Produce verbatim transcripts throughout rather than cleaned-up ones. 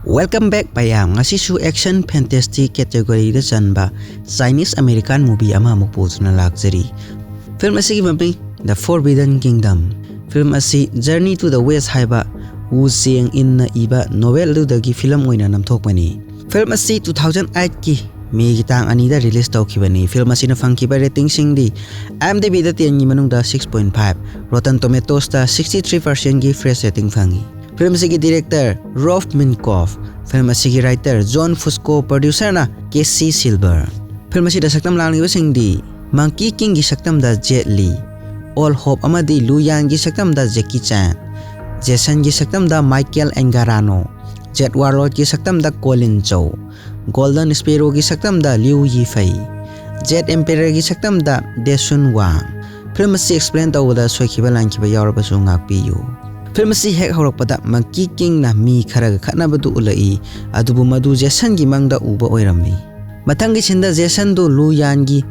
Welcome back ꯃꯌꯥꯝ꯫ ꯉꯁꯤꯁꯨ action fantasy category ꯗ ꯆꯟꯕ Chinese American movie ꯑꯃꯃꯨꯛ ꯄꯨꯗꯨꯅ ꯂꯥꯛꯆꯔꯤ꯫ Film ꯑꯁꯤꯒꯤ ꯃꯃꯤꯡ The Forbidden Kingdom꯫ Film ꯑꯁꯤ Journey to the West ꯍꯥꯏꯕ Wu Chiang-in ꯅ ꯏꯕ novel ꯑꯗꯨꯗꯒꯤ film ꯑꯣꯏꯅ ꯅꯝꯊꯣꯛꯄꯅꯤ꯫ Film ꯑꯁꯤ two thousand eight ꯀꯤ May ꯒꯤ ꯇꯥꯡ ꯑꯅꯤꯗ release ꯇꯧꯈꯤꯕꯅꯤ꯫ Film ꯑꯁꯤꯅ ꯐꯪꯈꯤꯕ rating ꯁꯤꯡꯗꯤ IMDb ꯗ ten ꯒꯤ ꯃꯅꯨꯡꯗ six point five, Rotten Tomatoes ꯇ sixty three percent ꯒꯤ fresh rating ꯐꯪꯉꯤ꯫ Film ꯑꯁꯤꯒꯤ director Rolf Minkoff, film ꯑꯁꯤꯒꯤ writer Jon Fusco, producer ꯅ Casey Silver꯫ Film ꯑꯁꯤꯗ ꯁꯛꯇꯝ ꯂꯥꯡꯂꯤꯕꯁꯤꯡꯗꯤ Monkey King ꯒꯤ ꯁꯛꯇꯝꯗ Jet Li, Old Hope ꯑꯃꯗꯤ Lu Yan ꯒꯤ ꯁꯛꯇꯝꯗ Jackie Chan, Jason ꯒꯤ ꯁꯛꯇꯝꯗ Michael Angarano, Jade Warlord ꯀꯤ ꯁꯛꯇꯝꯗ Colin Chou, Golden Sparrow ꯒꯤ ꯁꯛꯇꯝꯗ Liu Yifei, Jade Emperor ꯒꯤ ꯁꯛꯇꯝꯗ Dae Sun Wang꯫ Film ꯑꯁꯤ explain ꯇꯧꯕꯗ ꯁꯣꯏꯈꯤꯕ ꯂꯥꯟꯈꯤꯕ ꯌꯥꯎꯔꯕꯁꯨ ꯉꯥꯛꯄꯤꯌꯨ꯫ Film ꯑꯁꯤ ꯍꯦꯛ ꯍꯧꯔꯛꯄꯗ Monkey King ꯅ ꯃꯤ ꯈꯔꯒ ꯈꯠꯅꯕꯗꯨ ꯎꯠꯂꯛꯏ, ꯑꯗꯨꯕꯨ ꯃꯗꯨ Jason ꯒꯤ ꯃꯪꯗ ꯎꯕ ꯑꯣꯏꯔꯝꯃꯤ꯫ ꯃꯊꯪꯒꯤ scene ꯗ Jason ꯗꯨ Lu Yan ꯒꯤ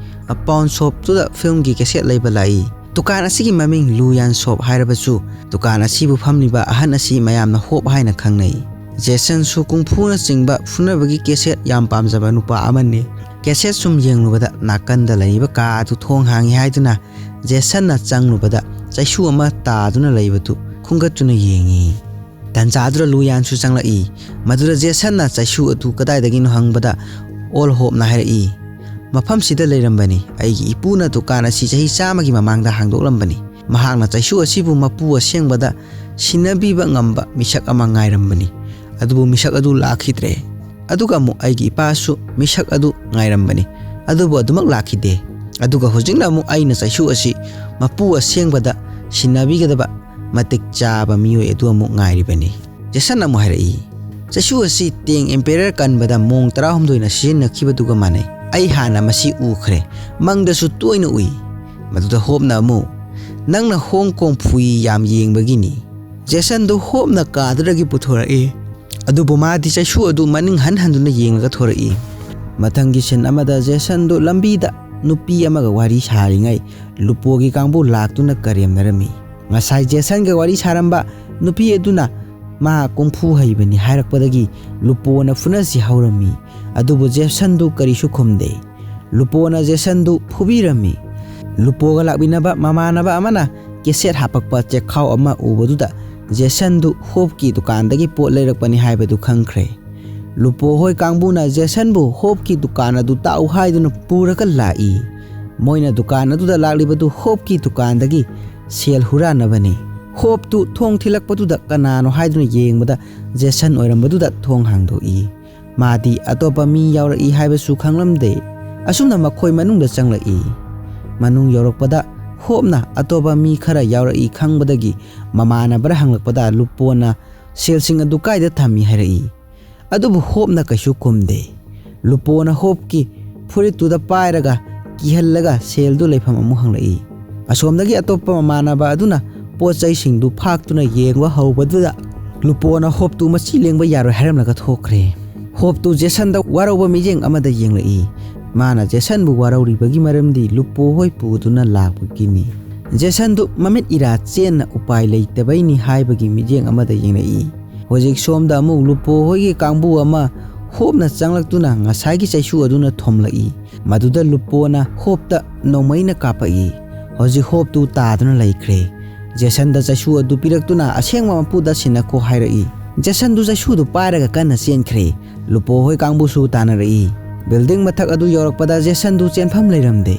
pawn shop ꯇꯨꯗ film ꯒꯤ cassette ꯂꯩꯕ ꯂꯥꯛꯏ꯫ ꯗꯨꯀꯥꯟ ꯑꯁꯤꯒꯤ ꯃꯃꯤꯡ Lu Yan Shop ꯍꯥꯏꯔꯕꯁꯨ, ꯗꯨꯀꯥꯟ ꯑꯁꯤꯕꯨ ꯐꯝꯂꯤꯕ ꯑꯍꯟ ꯑꯁꯤ ꯃꯌꯥꯝꯅ Hope ꯍꯥꯏꯅ ꯈꯪꯅꯩ꯫ Jason ꯁꯨ ꯀꯨꯡꯐꯨꯅ ꯆꯤꯡꯕ ꯐꯨꯅꯕꯒꯤ cassette ꯌꯥꯝ ꯄꯥꯝꯖꯕ ꯅꯨꯄꯥ ꯑꯃꯅꯤ꯫ Cassette ꯁꯨꯝ ꯌꯦꯡꯂꯨꯕꯗ ꯅꯥꯀꯟꯗ ꯂꯩꯔꯤꯕ ꯀꯥ ꯑꯗꯨ ꯊꯣꯡ ꯍꯥꯡꯉꯤ ꯍꯥꯏꯗꯨꯅ Jason ꯅ ꯆꯪꯂꯨꯕꯗ ꯆꯩꯁꯨ ꯑꯃ ꯇꯥꯗꯨꯅ ꯂꯩꯕꯗꯨ ꯈꯨꯟꯒꯠꯇꯨꯅ ꯌꯦꯡꯉꯤ꯫ ꯇꯟꯖꯥꯗꯨꯗ Lu Yan ꯁꯨ ꯆꯪꯂꯛꯏ꯫ ꯃꯗꯨꯗ Jason ꯅ ꯆꯩꯁꯨ ꯑꯗꯨ ꯀꯗꯥꯏꯗꯒꯤꯅꯣ ꯍꯪꯕꯗ Old Hope ꯅ ꯍꯥꯏꯔꯛꯏ, "ꯃꯐꯝꯁꯤꯗ ꯂꯩꯔꯝꯕꯅꯤ꯫ ꯑꯩꯒꯤ ꯏꯄꯨꯅ ꯗꯨꯀꯥꯟ ꯑꯁꯤ ꯆꯍꯤ ꯆꯥꯝꯃꯒꯤ ꯃꯃꯥꯡꯗ ꯍꯥꯡꯗꯣꯛꯂꯝꯕꯅꯤ꯫ ꯃꯍꯥꯛꯅ ꯆꯩꯁꯨ ꯑꯁꯤꯕꯨ ꯃꯄꯨ ꯑꯁꯦꯡꯕꯗ ꯁꯤꯟꯅꯕꯤꯕ ꯉꯝꯕ ꯃꯤꯁꯛ ꯑꯃ ꯉꯥꯏꯔꯝꯕꯅꯤ꯫ ꯑꯗꯨꯕꯨ ꯃꯤꯁꯛ ꯑꯗꯨ ꯂꯥꯛꯈꯤꯗ꯭ꯔꯦ꯫ ꯑꯗꯨꯒ ꯑꯃꯨꯛ ꯑꯩꯒꯤ ꯏꯄꯥꯁꯨ ꯃꯤꯁꯛ ꯑꯗꯨ ꯉꯥꯏꯔꯝꯕꯅꯤ꯫ ꯑꯗꯨꯕꯨ ꯑꯗꯨꯃꯛ ꯂꯥꯛꯈꯤꯗꯦ꯫ ꯑꯗꯨꯒ ꯍꯧꯖꯤꯛꯅ ꯑꯃꯨꯛ ꯑꯩꯅ ꯆꯩꯁꯨ ꯑꯁꯤ ꯃꯄꯨ ꯑꯁꯦꯡꯕꯗ ꯁꯤꯟꯅꯕꯤꯒꯗꯕ ꯃꯇꯤꯛ ꯆꯥꯕ ꯃꯤꯑꯣꯏ ꯑꯗꯨ ꯑꯃꯨꯛ ꯉꯥꯏꯔꯤꯕꯅꯤ꯫" Jason ꯅ ꯑꯃꯨꯛ ꯍꯥꯏꯔꯛꯏ, "ꯆꯩꯁꯨ ꯑꯁꯤ Tang Emperor ꯀꯟꯕꯗ ꯃꯣꯡ ꯇꯔꯥꯍꯨꯝꯗꯣꯏꯅ ꯁꯤꯖꯤꯟꯅꯈꯤꯕꯗꯨꯒ ꯃꯥꯟꯅꯩ꯫ ꯑꯩ ꯍꯥꯟꯅ ꯃꯁꯤ ꯎꯈ꯭ꯔꯦ꯫ ꯃꯪꯗꯁꯨ ꯇꯣꯏꯅ ꯎꯏ꯫" ꯃꯗꯨꯗ Hope ꯅ ꯑꯃꯨꯛ, "ꯅꯪꯅ Hong Kong Fooey ꯌꯥꯝ ꯌꯦꯡꯕꯒꯤꯅꯤ꯫" Jason ꯗꯨ Hope ꯅ ꯀꯥꯗꯨꯗꯒꯤ ꯄꯨꯊꯣꯔꯛꯏ꯫ ꯑꯗꯨꯕꯨ ꯃꯥꯗꯤ ꯆꯩꯁꯨ ꯑꯗꯨ ꯃꯅꯤꯡ ꯍꯟ ꯍꯟꯗꯨꯅ ꯌꯦꯡꯂꯒ ꯊꯣꯔꯛꯏ꯫ ꯃꯊꯪꯒꯤ scene ꯑꯃꯗ Jason ꯗꯨ ꯂꯝꯕꯤꯗ ꯅꯨꯄꯤ ꯑꯃꯒ ꯋꯥꯔꯤ ꯁꯥꯔꯤꯉꯩ Lupo ꯒꯤ ꯀꯥꯡꯕꯨ ꯂꯥꯛꯇꯨꯅ ꯀꯔꯦꯝꯅꯔꯝꯃꯤ꯫ ꯉꯁꯥꯏ Jason ꯒ ꯋꯥꯔꯤ ꯁꯥꯔꯝꯕ ꯅꯨꯄꯤ ꯑꯗꯨꯅ ꯃꯥ ꯀꯨꯡꯐꯨ ꯍꯩꯕꯅꯤ ꯍꯥꯏꯔꯛꯄꯗꯒꯤ ꯂꯨꯄꯣꯅ ꯐꯨꯅꯁꯤ ꯍꯧꯔꯝꯃꯤ꯫ ꯑꯗꯨꯕꯨ ꯖꯦꯁꯟꯗꯨ ꯀꯔꯤꯁꯨ ꯈꯨꯝꯗꯦ꯫ ꯂꯨꯄꯣꯅ ꯖꯦꯁꯟꯗꯨ ꯐꯨꯕꯤꯔꯝꯃꯤ꯫ ꯂꯨꯄꯣꯒ ꯂꯥꯛꯃꯤꯟꯅꯕ ꯃꯃꯥꯟꯅꯕ ꯑꯃꯅ ꯀꯦꯁꯦꯠ ꯍꯥꯞꯄꯛꯄ ꯆꯦꯛꯈꯥꯎ ꯑꯃ ꯎꯕꯗꯨꯗ ꯖꯦꯁꯟꯗꯨ ꯍꯣꯞꯀꯤ ꯗꯨꯀꯥꯟꯗꯒꯤ ꯄꯣꯠ ꯂꯩꯔꯛꯄꯅꯤ ꯍꯥꯏꯕꯗꯨ ꯈꯪꯈ꯭ꯔꯦ꯫ ꯂꯨꯄꯣ ꯍꯣꯏ ꯀꯥꯡꯕꯨꯅ ꯖꯦꯁꯟꯕꯨ ꯍꯣꯞꯀꯤ ꯗꯨꯀꯥꯟ ꯑꯗꯨ ꯇꯥꯛꯎ ꯍꯥꯏꯗꯨꯅ ꯄꯨꯔꯒ ꯂꯥꯛꯏ꯫ ꯃꯣꯏꯅ ꯗꯨꯀꯥꯟ ꯑꯗꯨꯗ ꯂꯥꯛꯂꯤꯕꯗꯨ ꯍꯣꯞꯀꯤ ꯗꯨꯀꯥꯟꯗꯒꯤ ꯁꯦꯜ ꯍꯨꯔꯥꯟꯅꯕꯅꯤ꯫ ꯍꯣꯞꯇꯨ ꯊꯣꯡ ꯊꯤꯜꯂꯛꯄꯗꯨꯗ ꯀꯅꯥꯅꯣ ꯍꯥꯏꯗꯨꯅ ꯌꯦꯡꯕꯗ ꯖꯦꯁꯟ ꯑꯣꯏꯔꯝꯕꯗꯨꯗ ꯊꯣꯡ ꯍꯥꯡꯗꯣꯛꯏ꯫ ꯃꯥꯗꯤ ꯑꯇꯣꯞꯄ ꯃꯤ ꯌꯥꯎꯔꯛꯏ ꯍꯥꯏꯕꯁꯨ ꯈꯪꯂꯝꯗꯦ꯫ ꯑꯁꯨꯝꯅ ꯃꯈꯣꯏ ꯃꯅꯨꯡꯗ ꯆꯪꯂꯛꯏ꯫ ꯃꯅꯨꯡ ꯌꯧꯔꯛꯄꯗ ꯍꯣꯞꯅ ꯑꯇꯣꯞꯄ ꯃꯤ ꯈꯔ ꯌꯥꯎꯔꯛꯏ ꯈꯪꯕꯗꯒꯤ ꯃꯃꯥꯟꯅꯕꯅ ꯍꯪꯂꯛꯄꯗ ꯂꯨꯄꯣꯅ ꯁꯦꯜꯁꯤꯡ ꯑꯗꯨ ꯀꯥꯏꯗ ꯊꯝꯃꯤ ꯍꯥꯏꯔꯛꯏ꯫ ꯑꯗꯨꯕꯨ ꯍꯣꯞꯅ ꯀꯩꯁꯨ ꯈꯨꯝꯗꯦ꯫ ꯂꯨꯄꯣꯅ ꯍꯣꯞꯀꯤ ꯐꯨꯔꯤꯠꯇꯨꯗ ꯄꯥꯏꯔꯒ ꯀꯤꯍꯜꯂꯒ ꯁꯦꯜꯗꯨ ꯂꯩꯐꯝ ꯑꯃꯨꯛ ꯍꯪꯂꯛꯏ꯫ ꯑꯁꯣꯝꯗꯒꯤ ꯑꯇꯣꯞꯄ ꯃꯃꯥꯟꯅꯕ ꯑꯗꯨꯅ ꯄꯣꯠ ꯆꯩꯁꯤꯡꯗꯨ ꯐꯥꯛꯇꯨꯅ ꯌꯦꯡꯕ ꯍꯧꯕꯗꯨꯗ ꯂꯨꯄꯣꯅ ꯍꯣꯞꯇꯨ ꯃꯁꯤ ꯂꯦꯡꯕ ꯌꯥꯔꯣꯏ ꯍꯥꯏꯔꯝꯂꯒ ꯊꯣꯛꯈ꯭ꯔꯦ꯫ ꯍꯣꯞꯇꯨ ꯖꯦꯁꯟꯗ ꯋꯥꯔꯧꯕ ꯃꯤꯠꯌꯦꯡ ꯑꯃꯗ ꯌꯦꯡꯂꯛꯏ꯫ ꯃꯥꯅ ꯖꯦꯁꯟꯕꯨ ꯋꯥꯔꯧꯔꯤꯕꯒꯤ ꯃꯔꯝꯗꯤ ꯂꯨꯄꯣ ꯍꯣꯏ ꯄꯨꯗꯨꯅ ꯂꯥꯛꯄꯒꯤꯅꯤ꯫ ꯖꯦꯁꯟꯗꯨ ꯃꯃꯤꯠ ꯏꯔꯥ ꯆꯦꯟꯅ ꯎꯄꯥꯏ ꯂꯩꯇꯕꯩꯅꯤ ꯍꯥꯏꯕꯒꯤ ꯃꯤꯠꯌꯦꯡ ꯑꯃꯗ ꯌꯦꯡꯂꯛꯏ꯫ ꯍꯧꯖꯤꯛ ꯁꯣꯝꯗ ꯑꯃꯨꯛ ꯂꯨꯄꯣ ꯍꯣꯏꯒꯤ ꯀꯥꯡꯕꯨ ꯑꯃ ꯍꯣꯞꯅ ꯆꯪꯂꯛꯇꯨꯅ ꯉꯁꯥꯏꯒꯤ ꯆꯩꯁꯨ ꯑꯗꯨꯅ ꯊꯣꯝꯂꯛꯏ꯫ ꯃꯗꯨꯗ ꯂꯨꯄꯣꯅ ꯍꯣꯞꯇ ꯅꯣꯡꯃꯩꯅ ꯀꯥꯞꯄꯛꯏ꯫ ꯍꯧꯖꯤꯛ ꯍꯣꯞꯇꯨ ꯇꯥꯗꯨꯅ ꯂꯩꯈ꯭ꯔꯦ꯫ ꯖꯦꯁꯟꯗ ꯆꯩꯁꯨ ꯑꯗꯨ ꯄꯤꯔꯛꯇꯨꯅ ꯑꯁꯦꯡꯕ ꯃꯄꯨꯗ ꯁꯤꯟꯅꯈꯣ ꯍꯥꯏꯔꯛꯏ꯫ ꯖꯦꯁꯟꯗꯨ ꯆꯩꯁꯨꯗꯨ ꯄꯥꯏꯔꯒ ꯀꯟꯅ ꯆꯦꯟꯈ꯭ꯔꯦ꯫ ꯂꯨꯄꯣ ꯍꯣꯏ ꯀꯥꯡꯕꯨꯁꯨ ꯇꯥꯟꯅꯔꯛꯏ꯫ ꯕꯤꯜꯗꯤꯡ ꯃꯊꯛ ꯑꯗꯨ ꯌꯧꯔꯛꯄꯗ ꯖꯦꯁꯟꯗꯨ ꯆꯦꯟꯐꯝ ꯂꯩꯔꯝꯗꯦ꯫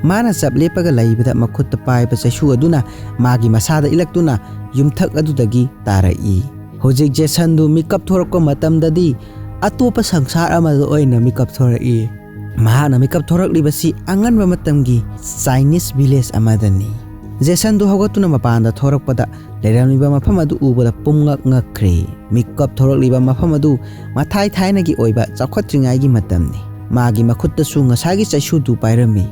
ꯃꯥꯅ ꯆꯞ ꯂꯦꯞꯄꯒ ꯂꯩꯕꯗ ꯃꯈꯨꯠꯇ ꯄꯥꯏꯕ ꯆꯩꯁꯨ ꯑꯗꯨꯅ ꯃꯥꯒꯤ ꯃꯁꯥꯗ ꯏꯜꯂꯛꯇꯨꯅ ꯌꯨꯝꯊꯛ ꯑꯗꯨꯗꯒꯤ ꯇꯥꯔꯛꯏ꯫ ꯍꯧꯖꯤꯛ ꯖꯦꯁꯟꯗꯨ ꯃꯤꯀꯞ ꯊꯣꯔꯛꯄ ꯃꯇꯝꯗꯗꯤ ꯑꯇꯣꯞꯄ ꯁꯪꯁꯥꯔ ꯑꯃꯗ ꯑꯣꯏꯅ ꯃꯤꯀꯞ ꯊꯣꯔꯛꯏ꯫ ꯃꯍꯥꯛꯅ ꯃꯤꯀꯞ ꯊꯣꯔꯛꯂꯤꯕꯁꯤ ꯑꯉꯟꯕ ꯃꯇꯝꯒꯤ ꯆꯥꯏꯅꯤꯁ ꯚꯤꯂꯦꯖ ꯑꯃꯗꯅꯤ꯫ ꯖꯦꯁꯟꯗꯨ ꯍꯧꯒꯠꯇꯨꯅ ꯃꯄꯥꯟꯗ ꯊꯣꯔꯛꯄꯗ ꯂꯩꯔꯝꯂꯤꯕ ꯃꯐꯝ ꯑꯗꯨ ꯎꯕꯗ ꯄꯨꯝꯉꯛ ꯉꯛꯈ꯭ꯔꯦ꯫ ꯃꯤꯀꯞ ꯊꯣꯔꯛꯂꯤꯕ ꯃꯐꯝ ꯑꯗꯨ ꯃꯊꯥꯏ ꯊꯥꯏꯅꯒꯤ ꯑꯣꯏꯕ ꯆꯥꯎꯈꯠꯇ꯭ꯔꯤꯉꯩꯒꯤ ꯃꯇꯝꯅꯤ꯫ ꯃꯥꯒꯤ ꯃꯈꯨꯠꯇꯁꯨ ꯉꯁꯥꯏꯒꯤ ꯆꯩꯁꯨꯗꯨ ꯄꯥꯏꯔꯝꯃꯤ꯫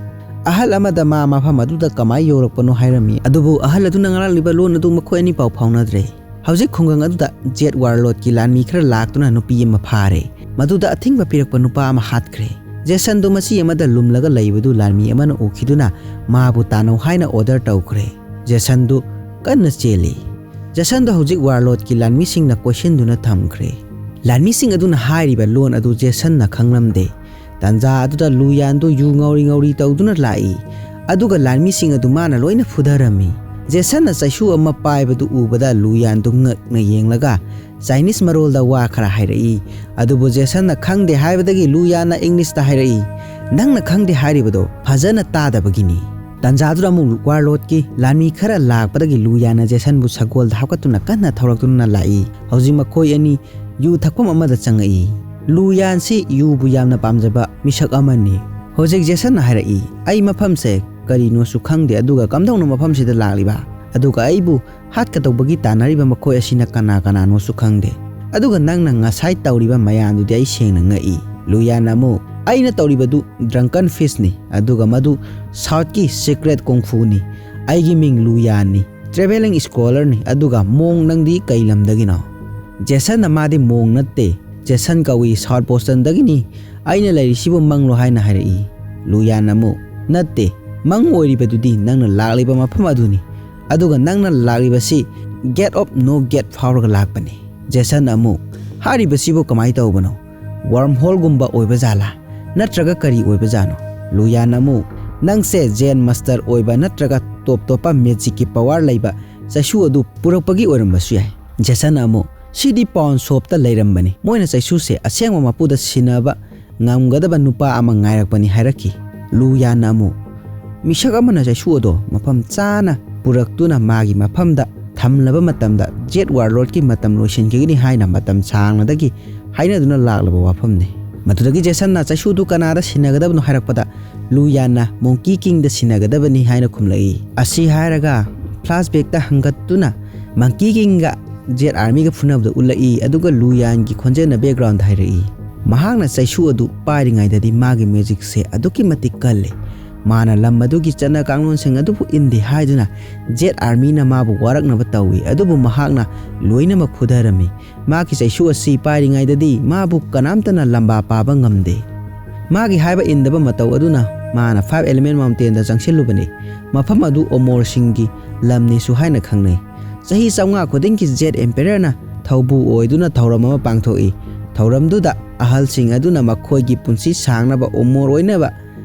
ꯑꯍꯜ ꯑꯃꯗ ꯃꯥ ꯃꯐꯝ ꯑꯗꯨꯗ ꯀꯃꯥꯏ ꯌꯧꯔꯛꯄꯅꯣ ꯍꯥꯏꯔꯝꯃꯤ꯫ ꯑꯗꯨꯕꯨ ꯑꯍꯜ ꯑꯗꯨꯅ ꯉꯥꯡꯂꯛꯂꯤꯕ ꯂꯣꯟ ꯑꯗꯨ ꯃꯈꯣꯏ ꯑꯅꯤ ꯄꯥꯎ ꯐꯥꯎꯅꯗ꯭ꯔꯦ꯫ ꯍꯧꯖꯤꯛ ꯈꯨꯡꯒꯪ ꯑꯗꯨꯗ ꯖꯦꯠ ꯋꯥꯔꯂꯣꯠꯀꯤ ꯂꯥꯟꯃꯤ ꯈꯔ ꯂꯥꯛꯇꯨꯅ ꯅꯨꯄꯤ ꯑꯃ ꯐꯥꯔꯦ꯫ ꯃꯗꯨꯗ ꯑꯊꯤꯡꯕ ꯄꯤꯔꯛꯄ ꯅꯨꯄꯥ ꯑꯃ ꯍꯥꯠꯈ꯭ꯔꯦ꯫ ꯖꯦꯁꯟꯗꯨ ꯃꯆꯤ ꯑꯃꯗ ꯂꯨꯝꯂꯒ ꯂꯩꯕꯗꯨ ꯂꯥꯟꯃꯤ ꯑꯃꯅ ꯎꯈꯤꯗꯨꯅ ꯃꯥꯕꯨ ꯇꯥꯟꯅꯧ ꯍꯥꯏꯅ ꯑꯣꯔꯗꯔ ꯇꯧꯈ꯭ꯔꯦ꯫ ꯖꯦꯁꯟꯗꯨ ꯀꯟꯅ ꯆꯦꯜꯂꯤ꯫ ꯖꯦꯁꯟꯗꯣ ꯍꯧꯖꯤꯛ ꯋꯥꯔꯂꯣꯠꯀꯤ ꯂꯥꯟꯃꯤꯁꯤꯡꯅ ꯀꯣꯏꯁꯤꯟꯗꯨꯅ ꯊꯝꯈ꯭ꯔꯦ꯫ ꯂꯥꯟꯃꯤꯁꯤꯡ ꯑꯗꯨꯅ ꯍꯥꯏꯔꯤꯕ ꯂꯣꯟ ꯑꯗꯨ ꯖꯦꯁꯟꯅ ꯈꯪꯂꯝꯗꯦ꯫ ꯇꯥꯟꯖꯥ ꯑꯗꯨꯗ ꯂꯨꯌꯥꯟꯗꯨ ꯌꯨ ꯉꯧꯔꯤ ꯉꯧꯔꯤ ꯇꯧꯗꯨꯅ ꯂꯥꯛꯏ꯫ ꯑꯗꯨꯒ ꯂꯥꯟꯃꯤꯁꯤꯡ ꯑꯗꯨ ꯃꯥꯅ ꯂꯣꯏꯅ ꯐꯨꯊꯔꯝꯃꯤ꯫ ꯖꯦꯁꯟꯅ ꯆꯩꯁꯨ ꯑꯃ ꯄꯥꯏꯕꯗꯨ ꯎꯕꯗ ꯂꯨꯌꯥꯟꯗꯨ ꯉꯛꯅ ꯌꯦꯡꯂꯒ ꯆꯥꯏꯅꯤꯁ ꯃꯔꯣꯜꯗ ꯋꯥ ꯈꯔ ꯍꯥꯏꯔꯛꯏ꯫ ꯑꯗꯨꯕꯨ ꯖꯦꯁꯟꯅ ꯈꯪꯗꯦ ꯍꯥꯏꯕꯗꯒꯤ ꯂꯨꯌꯥꯟꯅ ꯏꯪꯂꯤꯁꯇ ꯍꯥꯏꯔꯛꯏ, "ꯅꯪꯅ ꯈꯪꯗꯦ ꯍꯥꯏꯔꯤꯕꯗꯣ ꯐꯖꯅ ꯇꯥꯗꯕꯒꯤꯅꯤ"꯫ ꯇꯥꯟꯖꯥꯗꯨꯗ ꯑꯃꯨꯛ ꯋꯥꯔꯂꯣꯠꯀꯤ ꯂꯥꯟꯃꯤ ꯈꯔ ꯂꯥꯛꯄꯗꯒꯤ ꯂꯨꯌꯥꯟꯅ ꯖꯦꯁꯟꯕꯨ ꯁꯒꯣꯜꯗ ꯍꯥꯞꯀꯠꯇꯨꯅ ꯀꯟꯅ ꯊꯧꯔꯛꯇꯨꯅ ꯂꯥꯛꯏ꯫ ꯍꯧꯖꯤꯛ ꯃꯈꯣꯏ ꯑꯅꯤ ꯌꯨ ꯊꯛꯐꯝ ꯑꯃꯗ ꯆꯪꯉꯛꯏ꯫ ꯂꯨꯌꯥꯟꯁꯤ ꯌꯨꯕꯨ ꯌꯥꯝꯅ ꯄꯥꯝꯖꯕ ꯃꯤꯁꯛ ꯑꯃꯅꯤ꯫ ꯍꯧꯖꯤꯛ ꯖꯦꯁꯟꯅ ꯍꯥꯏꯔꯛꯏ, "ꯑꯩ ꯃꯐꯝꯁꯦ ꯀꯔꯤꯅꯣꯁꯨ ꯈꯪꯗꯦ, ꯑꯗꯨꯒ ꯀꯝꯗꯧꯅ ꯃꯐꯝꯁꯤꯗ ꯂꯥꯛꯂꯤꯕ? ꯑꯗꯨꯒ ꯑꯩꯕꯨ ꯍꯥꯠꯀꯗꯧꯕꯒꯤ ꯇꯥꯟꯅꯔꯤꯕ ꯃꯈꯣꯏ ꯑꯁꯤꯅ ꯀꯅꯥ ꯀꯅꯥꯅꯣꯁꯨ ꯈꯪꯗꯦ꯫ ꯑꯗꯨꯒ ꯅꯪꯅ ꯉꯁꯥꯏ ꯇꯧꯔꯤꯕ ꯃꯌꯥꯝꯗꯨꯗꯤ ꯑꯩ ꯁꯦꯡꯅ ꯉꯛꯏ"꯫ ꯂꯨꯌꯥꯟꯅ ꯑꯃꯨꯛ, "ꯑꯩꯅ ꯇꯧꯔꯤꯕꯗꯨ ꯗ꯭ꯔꯪꯀꯟ ꯐꯤꯁꯅꯤ, ꯑꯗꯨꯒ ꯃꯗꯨ ꯁꯥꯎꯠꯀꯤ ꯁꯤꯀ꯭ꯔꯦꯠ ꯀꯣꯡꯐꯨꯅꯤ꯫ ꯑꯩꯒꯤ ꯃꯤꯡ ꯂꯨꯌꯥꯟꯅꯤ, ꯇ꯭ꯔꯦꯚꯦꯂꯤꯡ ꯁ꯭ꯀꯣꯂꯔꯅꯤ, ꯑꯗꯨꯒ ꯃꯣꯡ, ꯅꯪꯗꯤ ꯀꯩ ꯂꯝꯗꯒꯤꯅꯣ?" ꯖꯦꯁꯟꯅ ꯃꯥꯗꯤ ꯃꯣꯡ ꯅꯠꯇꯦ, ꯖꯦꯁꯟ ꯀꯧꯏ, ꯁꯥꯎꯠ ꯕꯣꯁꯇꯟꯗꯒꯤꯅꯤ, ꯑꯩꯅ ꯂꯩꯔꯤꯁꯤꯕꯨ ꯃꯪꯂꯣ ꯍꯥꯏꯅ ꯍꯥꯏꯔꯛꯏ꯫ ꯂꯨꯌꯥꯟ ꯑꯃꯨꯛ, "ꯅꯠꯇꯦ, ꯃꯪ ꯑꯣꯏꯔꯤꯕꯗꯨꯗꯤ ꯅꯪꯅ ꯂꯥꯛꯂꯤꯕ ꯃꯐꯝ ꯑꯗꯨꯅꯤ, ꯑꯗꯨꯒ ꯅꯪꯅ ꯂꯥꯛꯂꯤꯕꯁꯤ ꯒꯦꯠ ꯑꯣꯐ ꯅꯣ ꯒꯦꯠ ꯐꯥꯎꯔꯒ ꯂꯥꯛꯄꯅꯤ"꯫ ꯖꯦꯁꯟ ꯑꯃꯨꯛ, "ꯍꯥꯏꯔꯤꯕꯁꯤꯕꯨ ꯀꯃꯥꯏꯅ ꯇꯧꯕꯅꯣ? ꯋꯥꯔꯝ ꯍꯣꯜꯒꯨꯝꯕ ꯑꯣꯏꯕ ꯖꯥꯠꯂꯥ? ꯅꯠꯇ꯭ꯔꯒ ꯀꯔꯤ ꯑꯣꯏꯕ ꯖꯥꯠꯅꯣ?" ꯂꯨꯌꯥꯟ ꯑꯃꯨꯛ, "ꯅꯪꯁꯦ ꯖꯦꯟ ꯃꯥꯁꯇꯔ ꯑꯣꯏꯕ ꯅꯠꯇ꯭ꯔꯒ ꯇꯣꯞ ꯇꯣꯞꯄ ꯃꯦꯖꯤꯛꯀꯤ ꯄꯋꯥꯔ ꯂꯩꯕ ꯆꯩꯁꯨ ꯑꯗꯨ ꯄꯨꯔꯛꯄꯒꯤ ꯑꯣꯏꯔꯝꯕꯁꯨ ꯌꯥꯏ"꯫ ꯖꯦꯁꯟ ꯑꯃꯨꯛ, "ꯁꯤꯗꯤ ꯄꯥꯎꯟ ꯁꯣꯞꯇ ꯂꯩꯔꯝꯕꯅꯤ꯫ ꯃꯣꯏꯅ ꯆꯩꯁꯨꯁꯦ ꯑꯁꯦꯡꯕ ꯃꯄꯨꯗ ꯁꯤꯟꯅꯕ ꯉꯝꯒꯗꯕ ꯅꯨꯄꯥ ꯑꯃ ꯉꯥꯏꯔꯛꯄꯅꯤ" ꯍꯥꯏꯔꯛꯈꯤ꯫ ꯂꯨ ꯌꯥꯟꯅ ꯑꯃꯨꯛ, "ꯃꯤꯁꯛ ꯑꯃꯅ ꯆꯩꯁꯨ ꯑꯗꯣ ꯃꯐꯝ ꯆꯥꯅ ꯄꯨꯔꯛꯇꯨꯅ ꯃꯥꯒꯤ ꯃꯐꯝꯗ ꯊꯝꯂꯕ ꯃꯇꯝꯗ ꯖꯦꯠ ꯋꯥꯔꯂꯣꯔꯗꯀꯤ ꯃꯇꯝ ꯂꯣꯏꯁꯤꯟꯈꯤꯒꯅꯤ ꯍꯥꯏꯅ ꯃꯇꯝ ꯁꯥꯡꯅꯗꯒꯤ ꯍꯥꯏꯅꯗꯨꯅ ꯂꯥꯛꯂꯕ ꯋꯥꯐꯝꯅꯤ"꯫ ꯃꯗꯨꯗꯒꯤ ꯖꯦꯁꯟꯅ ꯆꯩꯁꯨꯗꯨ ꯀꯅꯥꯗ ꯁꯤꯟꯅꯒꯗꯕꯅꯣ ꯍꯥꯏꯔꯛꯄꯗ ꯂꯨ ꯌꯥꯟꯅ ꯃꯣꯡꯀꯤ ꯀꯤꯡꯗ ꯁꯤꯟꯅꯒꯗꯕꯅꯤ ꯍꯥꯏꯅ ꯈꯨꯝꯂꯛꯏ꯫ ꯑꯁꯤ ꯍꯥꯏꯔꯒ ꯐ꯭ꯂꯥꯁꯕꯦꯛꯇ ꯍꯪꯒꯠꯇꯨꯅ ꯃꯪꯀꯤ ꯀꯤꯡꯒ ꯖꯦꯠ ꯑꯥꯔꯃꯤꯒ ꯐꯨꯅꯕꯗ ꯎꯠꯂꯛꯏ, ꯑꯗꯨꯒ ꯂꯨ ꯌꯥꯟꯒꯤ ꯈꯣꯟꯖꯦꯜꯅ ꯕꯦꯛꯒ꯭ꯔꯥꯎꯟꯗ ꯍꯥꯏꯔꯛꯏ꯫ ꯃꯍꯥꯛꯅ ꯆꯩꯁꯨ ꯑꯗꯨ ꯄꯥꯏꯔꯤꯉꯩꯗꯗꯤ ꯃꯥꯒꯤ ꯃꯦꯖꯤꯛꯁꯦ ꯑꯗꯨꯛꯀꯤ ꯃꯇꯤꯛ ꯀꯜꯂꯤ꯫ ꯃꯥꯅ ꯂꯝ ꯑꯗꯨꯒꯤ ꯆꯠꯅ ꯀꯥꯡꯂꯣꯟꯁꯤꯡ ꯑꯗꯨꯕꯨ ꯏꯟꯗꯦ ꯍꯥꯏꯗꯨꯅ ꯖꯦꯠ ꯑꯥꯔꯃꯤꯅ ꯃꯥꯕꯨ ꯋꯥꯔꯛꯅꯕ ꯇꯧꯏ, ꯑꯗꯨꯕꯨ ꯃꯍꯥꯛꯅ ꯂꯣꯏꯅꯃꯛ ꯐꯨꯊꯔꯝꯃꯤ꯫ ꯃꯥꯒꯤ ꯆꯩꯁꯨ ꯑꯁꯤ ꯄꯥꯏꯔꯤꯉꯩꯗꯗꯤ ꯃꯥꯕꯨ ꯀꯅꯥꯝꯇꯅ ꯂꯝꯕꯥ ꯄꯥꯕ ꯉꯝꯗꯦ꯫ ꯃꯥꯒꯤ ꯍꯥꯏꯕ ꯏꯟꯗꯕ ꯃꯇꯧ ꯑꯗꯨꯅ ꯃꯥꯅ ꯐꯥꯏꯚ ꯑꯦꯂꯤꯃꯦꯟ ꯃꯥꯎꯟꯇꯦꯟꯗ ꯆꯪꯁꯤꯜꯂꯨꯕꯅꯤ꯫ ꯃꯐꯝ ꯑꯗꯨ ꯑꯣꯃꯣꯔꯁꯤꯡꯒꯤ ꯂꯝꯅꯤꯁꯨ ꯍꯥꯏꯅ ꯈꯪꯅꯩ꯫ ꯆꯍꯤ ꯆꯥꯝꯃꯉꯥ ꯈꯨꯗꯤꯡꯒꯤ Jade Emperorꯅ ꯊꯧꯕꯨ ꯑꯣꯏꯗꯨꯅ ꯊꯧꯔꯝ ꯑꯃ ꯄꯥꯡꯊꯣꯛꯏ꯫ ꯊꯧꯔꯝꯗꯨꯗ ꯑꯍꯜꯁꯤꯡ ꯑꯗꯨꯅ ꯃꯈꯣꯏꯒꯤ ꯄꯨꯟꯁꯤ ꯁꯥꯡꯅꯕ ꯑꯣꯃꯣꯔ ꯑꯣꯏꯅꯕ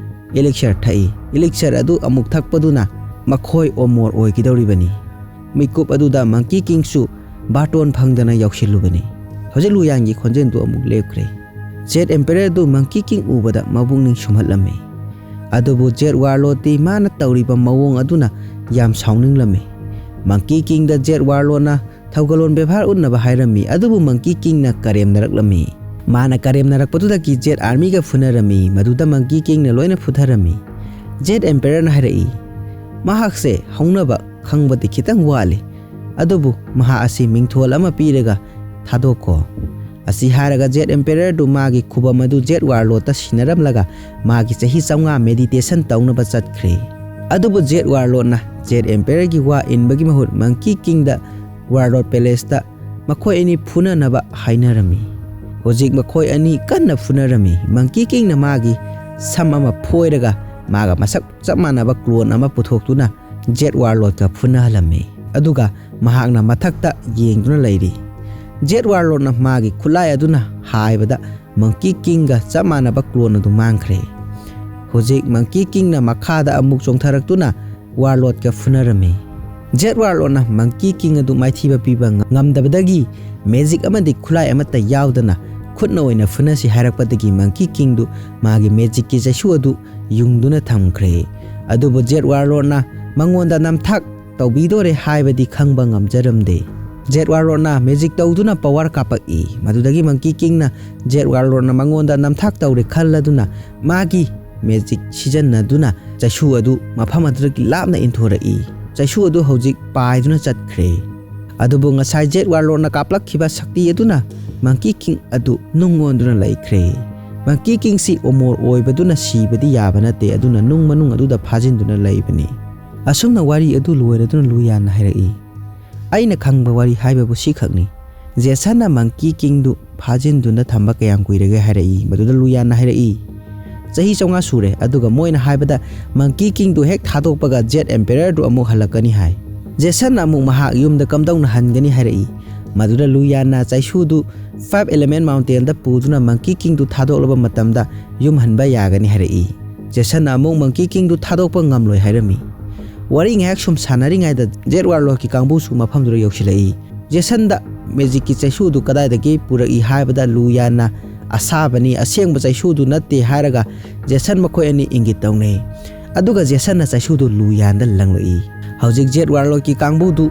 elixir ꯊꯛꯏ꯫ Elixir ꯑꯗꯨ ꯑꯃꯨꯛ ꯊꯛꯄꯗꯨꯅ ꯃꯈꯣꯏ ꯑꯣꯃꯣꯔ ꯑꯣꯏꯒꯗꯧꯔꯤꯕꯅꯤ꯫ ꯃꯤꯀꯨꯞ ꯑꯗꯨꯗ Monkey Kingꯁꯨ ꯕꯥꯇꯣꯟ ꯐꯪꯗꯅ ꯌꯧꯁꯤꯜꯂꯨꯕꯅꯤ꯫ ꯍꯧꯖꯤꯛ ꯂꯨꯌꯥꯟꯒꯤ ꯈꯣꯟꯖꯦꯜꯗꯨ ꯑꯃꯨꯛ ꯂꯦꯞꯈ꯭ꯔꯦ꯫ Jade Emperorꯗꯨ Monkey King ꯎꯕꯗ ꯃꯄꯨꯛꯅꯤꯡ ꯁꯨꯝꯍꯠꯂꯝꯃꯤ꯫ ꯑꯗꯨꯕꯨ Jade Warlordꯇꯤ ꯃꯥꯅ ꯇꯧꯔꯤꯕ ꯃꯑꯣꯡ ꯑꯗꯨꯅ ꯌꯥꯝ ꯁꯥꯎꯅꯤꯡꯂꯝꯃꯤ꯫ Monkey Kingꯗ Jade Warlordꯅ ꯊꯧꯒꯜꯂꯣꯟ ꯕꯦꯕꯥꯔ ꯎꯠꯅꯕ ꯍꯥꯏꯔꯝꯃꯤ, ꯑꯗꯨꯕꯨ Monkey Kingꯅ ꯀꯔꯦꯝꯅꯔꯛꯂꯝꯃꯤ꯫ ꯃꯥꯅ ꯀꯔꯦꯝꯅꯔꯛꯄꯗꯨꯗꯒꯤ Jade Armyꯒ ꯐꯨꯅꯔꯝꯃꯤ, ꯃꯗꯨꯗ Monkey Kingꯅ ꯂꯣꯏꯅ ꯐꯨꯊꯔꯝꯃꯤ꯫ Jade Emperorꯅ ꯍꯥꯏꯔꯛꯏ, "ꯃꯍꯥꯛꯁꯦ ꯍꯧꯅꯕ ꯈꯪꯕꯗꯤ ꯈꯤꯇꯪ ꯋꯥꯠꯂꯤ, ꯑꯗꯨꯕꯨ ꯃꯍꯥꯛ ꯑꯁꯤ ꯃꯤꯡꯊꯣꯜ ꯑꯃ ꯄꯤꯔꯒ ꯊꯥꯗꯣꯛꯈꯣ꯫" ꯑꯁꯤ ꯍꯥꯏꯔꯒ Jade Emperorꯗꯨ ꯃꯥꯒꯤ ꯈꯨꯕꯝ ꯑꯗꯨ Jade Warlordꯇ ꯁꯤꯟꯅꯔꯝꯂꯒ ꯃꯥꯒꯤ ꯆꯍꯤ ꯆꯥꯝꯃꯉꯥ meditation ꯇꯧꯅꯕ ꯆꯠꯈ꯭ꯔꯦ꯫ ꯑꯗꯨꯕꯨ Jade Warlordꯅ Jade Emperorꯒꯤ ꯋꯥ ꯏꯟꯕꯒꯤ ꯃꯍꯨꯠ Monkey Kingꯗ Warlord Palaceꯇ ꯃꯈꯣꯏ ꯑꯅꯤ ꯐꯨꯅꯅꯕ ꯍꯥꯏꯅꯔꯝꯃꯤ꯫ ꯍꯧꯖꯤꯛ ꯃꯈꯣꯏ ꯑꯅꯤ ꯀꯟꯅ ꯐꯨꯅꯔꯝꯃꯤ꯫ Monkey Kingꯅ ꯃꯥꯒꯤ ꯁꯝ ꯑꯃ ꯐꯣꯏꯔꯒ ꯃꯥꯒ ꯃꯁꯛ ꯆꯞ ꯃꯥꯟꯅꯕ clone ꯑꯃ ꯄꯨꯊꯣꯛꯇꯨꯅ Jade Warlordꯀ ꯐꯨꯅꯍꯜꯂꯝꯃꯤ꯫ ꯑꯗꯨꯒ ꯃꯍꯥꯛꯅ ꯃꯊꯛꯇ ꯌꯦꯡꯗꯨꯅ ꯂꯩꯔꯤ꯫ Jade Warlordꯅ ꯃꯥꯒꯤ ꯈꯨꯠꯂꯥꯏ ꯑꯗꯨꯅ ꯍꯥꯏꯕꯗ Monkey Kingꯒ ꯆꯞ ꯃꯥꯟꯅꯕ clone ꯑꯗꯨ ꯃꯥꯡꯈ꯭ꯔꯦ꯫ ꯍꯧꯖꯤꯛ Monkey Kingꯅ ꯃꯈꯥꯗ ꯑꯃꯨꯛ ꯆꯣꯡꯊꯔꯛꯇꯨꯅ Warlordꯀ ꯐꯨꯅꯔꯝꯃꯤ꯫ Jade Warlordꯅ Monkey King ꯑꯗꯨ ꯃꯥꯏꯊꯤꯕ ꯄꯤꯕ ꯉꯝꯗꯕꯗꯒꯤ magic ꯑꯃꯗꯤ ꯈꯨꯠꯂꯥꯏ ꯑꯃꯠꯇ ꯌꯥꯎꯗꯅ ꯈꯨꯠꯅ ꯑꯣꯏꯅ ꯐꯨꯅꯁꯤ ꯍꯥꯏꯔꯛꯄꯗꯒꯤ Monkey Kingꯗꯨ ꯃꯥꯒꯤ magicꯀꯤ ꯆꯩꯁꯨ ꯑꯗꯨ ꯌꯨꯡꯗꯨꯅ ꯊꯝꯈ꯭ꯔꯦ꯫ ꯑꯗꯨꯕꯨ Jade Warlordꯅ ꯃꯉꯣꯟꯗ ꯅꯝꯊꯥꯛ ꯇꯧꯕꯤꯗꯣꯔꯦ ꯍꯥꯏꯕꯗꯤ ꯈꯪꯕ ꯉꯝꯖꯔꯝꯗꯦ꯫ Jade Warlordꯅ magic ꯇꯧꯗꯨꯅ power ꯀꯥꯞꯄꯛꯏ꯫ ꯃꯗꯨꯗꯒꯤ Monkey Kingꯅ Jade Warlordꯅ ꯃꯉꯣꯟꯗ ꯅꯝꯊꯥꯛ ꯇꯧꯔꯦ ꯈꯜꯂꯗꯨꯅ ꯃꯥꯒꯤ magic ꯁꯤꯖꯤꯟꯅꯗꯨꯅ ꯆꯩꯁꯨ ꯑꯗꯨ ꯃꯐꯝ ꯑꯗꯨꯗꯒꯤ ꯂꯥꯞꯅ ꯏꯟꯊꯣꯔꯛꯏ꯫ ꯆꯩꯁꯨ ꯑꯗꯨ ꯍꯧꯖꯤꯛ ꯄꯥꯏꯗꯨꯅ ꯆꯠꯈ꯭ꯔꯦ꯫ ꯑꯗꯨꯕꯨ ꯉꯁꯥꯏ Jade Warlordꯅ ꯀꯥꯞꯂꯛꯈꯤꯕ ꯁꯛꯇꯤ ꯑꯗꯨꯅ Monkey King ꯑꯗꯨ ꯅꯨꯡ ꯑꯣꯟꯗꯨꯅ ꯂꯩꯈ꯭ꯔꯦ꯫ Monkey Kingꯁꯤ ꯑꯣꯃꯣꯔ ꯑꯣꯏꯕꯗꯨꯅ ꯁꯤꯕꯗꯤ ꯌꯥꯕ ꯅꯠꯇꯦ, ꯑꯗꯨꯅ ꯅꯨꯡ ꯃꯅꯨꯡ ꯑꯗꯨꯗ ꯐꯥꯖꯤꯟꯗꯨꯅ ꯂꯩꯕꯅꯤ꯫ ꯑꯁꯨꯝꯅ ꯋꯥꯔꯤ ꯑꯗꯨ ꯂꯣꯏꯔꯗꯨꯅ ꯂꯨꯌꯥꯟꯅ ꯍꯥꯏꯔꯛꯏ, "ꯑꯩꯅ ꯈꯪꯕ ꯋꯥꯔꯤ ꯍꯥꯏꯕꯕꯨ ꯁꯤꯈꯛꯅꯤ꯫ Jasonꯅ Monkey Kingꯗꯨ ꯐꯥꯖꯤꯟꯗꯨꯅ ꯊꯝꯕ ꯀꯌꯥꯝ ꯀꯨꯏꯔꯒꯦ?" ꯍꯥꯏꯔꯛꯏ꯫ ꯃꯗꯨꯗ ꯂꯨꯌꯥꯟꯅ ꯍꯥꯏꯔꯛꯏ, "ꯆꯍꯤ ꯆꯥꯝꯃꯉꯥ ꯁꯨꯔꯦ, ꯑꯗꯨꯒ ꯃꯣꯏꯅ ꯍꯥꯏꯕꯗ Monkey Kingꯗꯨ ꯍꯦꯛ ꯊꯥꯗꯣꯛꯄꯒ Jade Emperorꯗꯨ ꯑꯃꯨꯛ ꯍꯜꯂꯛꯀꯅꯤ ꯍꯥꯏ꯫ ꯖꯦꯁꯟꯅ ꯑꯃꯨꯛ ꯃꯍꯥꯛ ꯌꯨꯝꯗ ꯀꯝꯗꯧꯅ ꯍꯟꯒꯅꯤ ꯍꯥꯏꯔꯛꯏ꯫ ꯃꯗꯨꯗ ꯂꯨꯌꯥꯟꯅ ꯆꯩꯁꯨꯗꯨ Five Element Mountainꯗ ꯄꯨꯗꯨꯅ Monkey Kingꯗꯨ ꯊꯥꯗꯣꯛꯂꯕ ꯃꯇꯝꯗ ꯌꯨꯝ ꯍꯟꯕ ꯌꯥꯒꯅꯤ ꯍꯥꯏꯔꯛꯏ꯫ ꯖꯦꯁꯟꯅ ꯑꯃꯨꯛ Monkey Kingꯗꯨ ꯊꯥꯗꯣꯛꯄ ꯉꯝꯂꯣꯏ ꯍꯥꯏꯔꯝꯃꯤ꯫ ꯋꯥꯔꯤ ꯉꯥꯏꯍꯥꯛ ꯁꯨꯝ ꯁꯥꯟꯅꯔꯤꯉꯩꯗ Jade Warlockꯀꯤ ꯀꯥꯡꯕꯨꯁꯨ ꯃꯐꯝꯗꯨꯗ ꯌꯧꯁꯤꯜꯂꯛꯏ꯫ ꯖꯦꯁꯟꯗ Magicꯀꯤ ꯆꯩꯁꯨꯗꯨ ꯀꯗꯥꯏꯗꯒꯤ ꯄꯨꯔꯛꯏ ꯍꯥꯏꯕꯗ ꯂꯨꯌꯥꯟꯅ ꯑꯁꯥꯕꯅꯤ, ꯑꯁꯦꯡꯕ ꯆꯩꯁꯨꯗꯨ ꯅꯠꯇꯦ ꯍꯥꯏꯔꯒ ꯖꯦꯁꯟ ꯃꯈꯣꯏ ꯑꯅꯤ ꯏꯪꯒꯤꯠ ꯇꯧꯅꯩ꯫ ꯑꯗꯨꯒ ꯖꯦꯁꯟꯅ ꯆꯩꯁꯨꯗꯨ ꯂꯨꯌꯥꯟꯗ ꯂꯪꯂꯛꯏ꯫ ꯍꯧꯖꯤꯛ Jade Warlockꯀꯤ ꯀꯥꯡꯕꯨꯗꯨ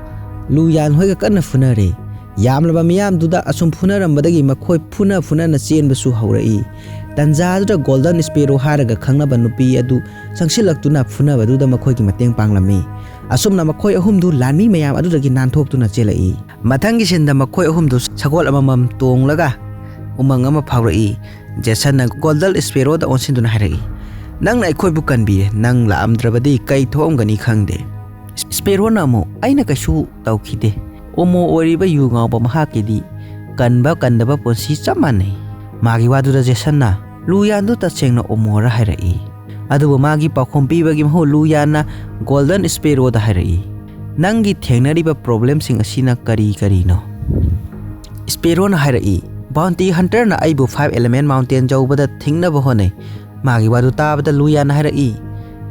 ꯂꯨꯌꯥꯟ ꯍꯣꯏꯒ ꯀꯟꯅ ꯐꯨꯅꯔꯦ꯫ ꯌꯥꯝꯂꯕ ꯃꯤꯌꯥꯝꯗꯨꯗ ꯑꯁꯨꯝ ꯐꯨꯅꯔꯝꯕꯗꯒꯤ ꯃꯈꯣꯏ ꯐꯨꯅ ꯐꯨꯅꯅ ꯆꯦꯟꯕꯁꯨ ꯍꯧꯔꯛꯏ꯫ ꯇꯟꯖꯥꯗꯨꯗ Golden Sparrow ꯍꯥꯏꯔꯒ ꯈꯪꯅꯕ ꯅꯨꯄꯤ ꯑꯗꯨ ꯆꯪꯁꯤꯜꯂꯛꯇꯨꯅ ꯐꯨꯅꯕꯗꯨꯗ ꯃꯈꯣꯏꯒꯤ ꯃꯇꯦꯡ ꯄꯥꯡꯂꯝꯃꯤ꯫ ꯑꯁꯨꯝꯅ ꯃꯈꯣꯏ ꯑꯍꯨꯝꯗꯨ ꯂꯥꯟꯃꯤ ꯃꯌꯥꯝ ꯑꯗꯨꯗꯒꯤ ꯅꯥꯟꯊꯣꯛꯇꯨꯅ ꯆꯦꯜꯂꯛꯏ꯫ ꯃꯊꯪꯒꯤ ꯁꯤꯟꯗ ꯃꯈꯣꯏ ꯑꯍꯨꯝꯗꯨ ꯁꯒꯣꯜ ꯑꯃꯃꯝ ꯇꯣꯡꯂꯒ ꯎꯃꯪ ꯑꯃ ꯐꯥꯎꯔꯛꯏ꯫ ꯖꯦꯁꯟꯅ Golden Sparrowꯗ ꯑꯣꯟꯁꯤꯟꯗꯨꯅ ꯍꯥꯏꯔꯛꯏ, "ꯅꯪꯅ ꯑꯩꯈꯣꯏꯕꯨ ꯀꯟꯕꯤꯔꯦ, ꯅꯪ ꯂꯥꯛꯑꯝꯗ꯭ꯔꯕꯗꯤ ꯀꯩ ꯊꯣꯛꯑꯝꯒꯅꯤ ꯈꯪꯗꯦ꯫" ꯁ꯭ꯄꯦꯔꯣꯅ ꯑꯃꯨꯛ, "ꯑꯩꯅ ꯀꯩꯁꯨ ꯇꯧꯈꯤꯗꯦ꯫ ꯑꯣꯃꯣ ꯑꯣꯏꯔꯤꯕ ꯌꯨ ꯉꯥꯎꯕ ꯃꯍꯥꯛꯀꯤꯗꯤ ꯀꯟꯕ ꯀꯟꯗꯕ ꯄꯨꯟꯁꯤ ꯆꯞ ꯃꯥꯟꯅꯩ꯫" ꯃꯥꯒꯤ ꯋꯥꯗꯨꯗ ꯖꯦꯁꯟꯅ, "ꯂꯨꯌꯥꯟꯗꯨ ꯇꯁꯦꯡꯅ ꯑꯣꯃꯣꯔ?" ꯍꯥꯏꯔꯛꯏ꯫ ꯑꯗꯨꯕꯨ ꯃꯥꯒꯤ ꯄꯥꯎꯈꯨꯝ ꯄꯤꯕꯒꯤ ꯃꯍꯨꯠ ꯂꯨꯌꯥꯟꯅ Golden Sparrowꯗ ꯍꯥꯏꯔꯛꯏ, "ꯅꯪꯒꯤ ꯊꯦꯡꯅꯔꯤꯕ problemꯁꯤꯡ ꯑꯁꯤꯅ ꯀꯔꯤ ꯀꯔꯤꯅꯣ?" ꯁ꯭ꯄꯦꯔꯣꯅ ꯍꯥꯏꯔꯛꯏ, "Bounty Hunterꯅ ꯑꯩꯕꯨ Five Element Mountain ꯌꯧꯕꯗ ꯊꯤꯡꯅꯕ ꯍꯣꯠꯅꯩ꯫" ꯃꯥꯒꯤ ꯋꯥꯗꯨ ꯇꯥꯕꯗ ꯂꯨꯌꯥꯟꯅ ꯍꯥꯏꯔꯛꯏ,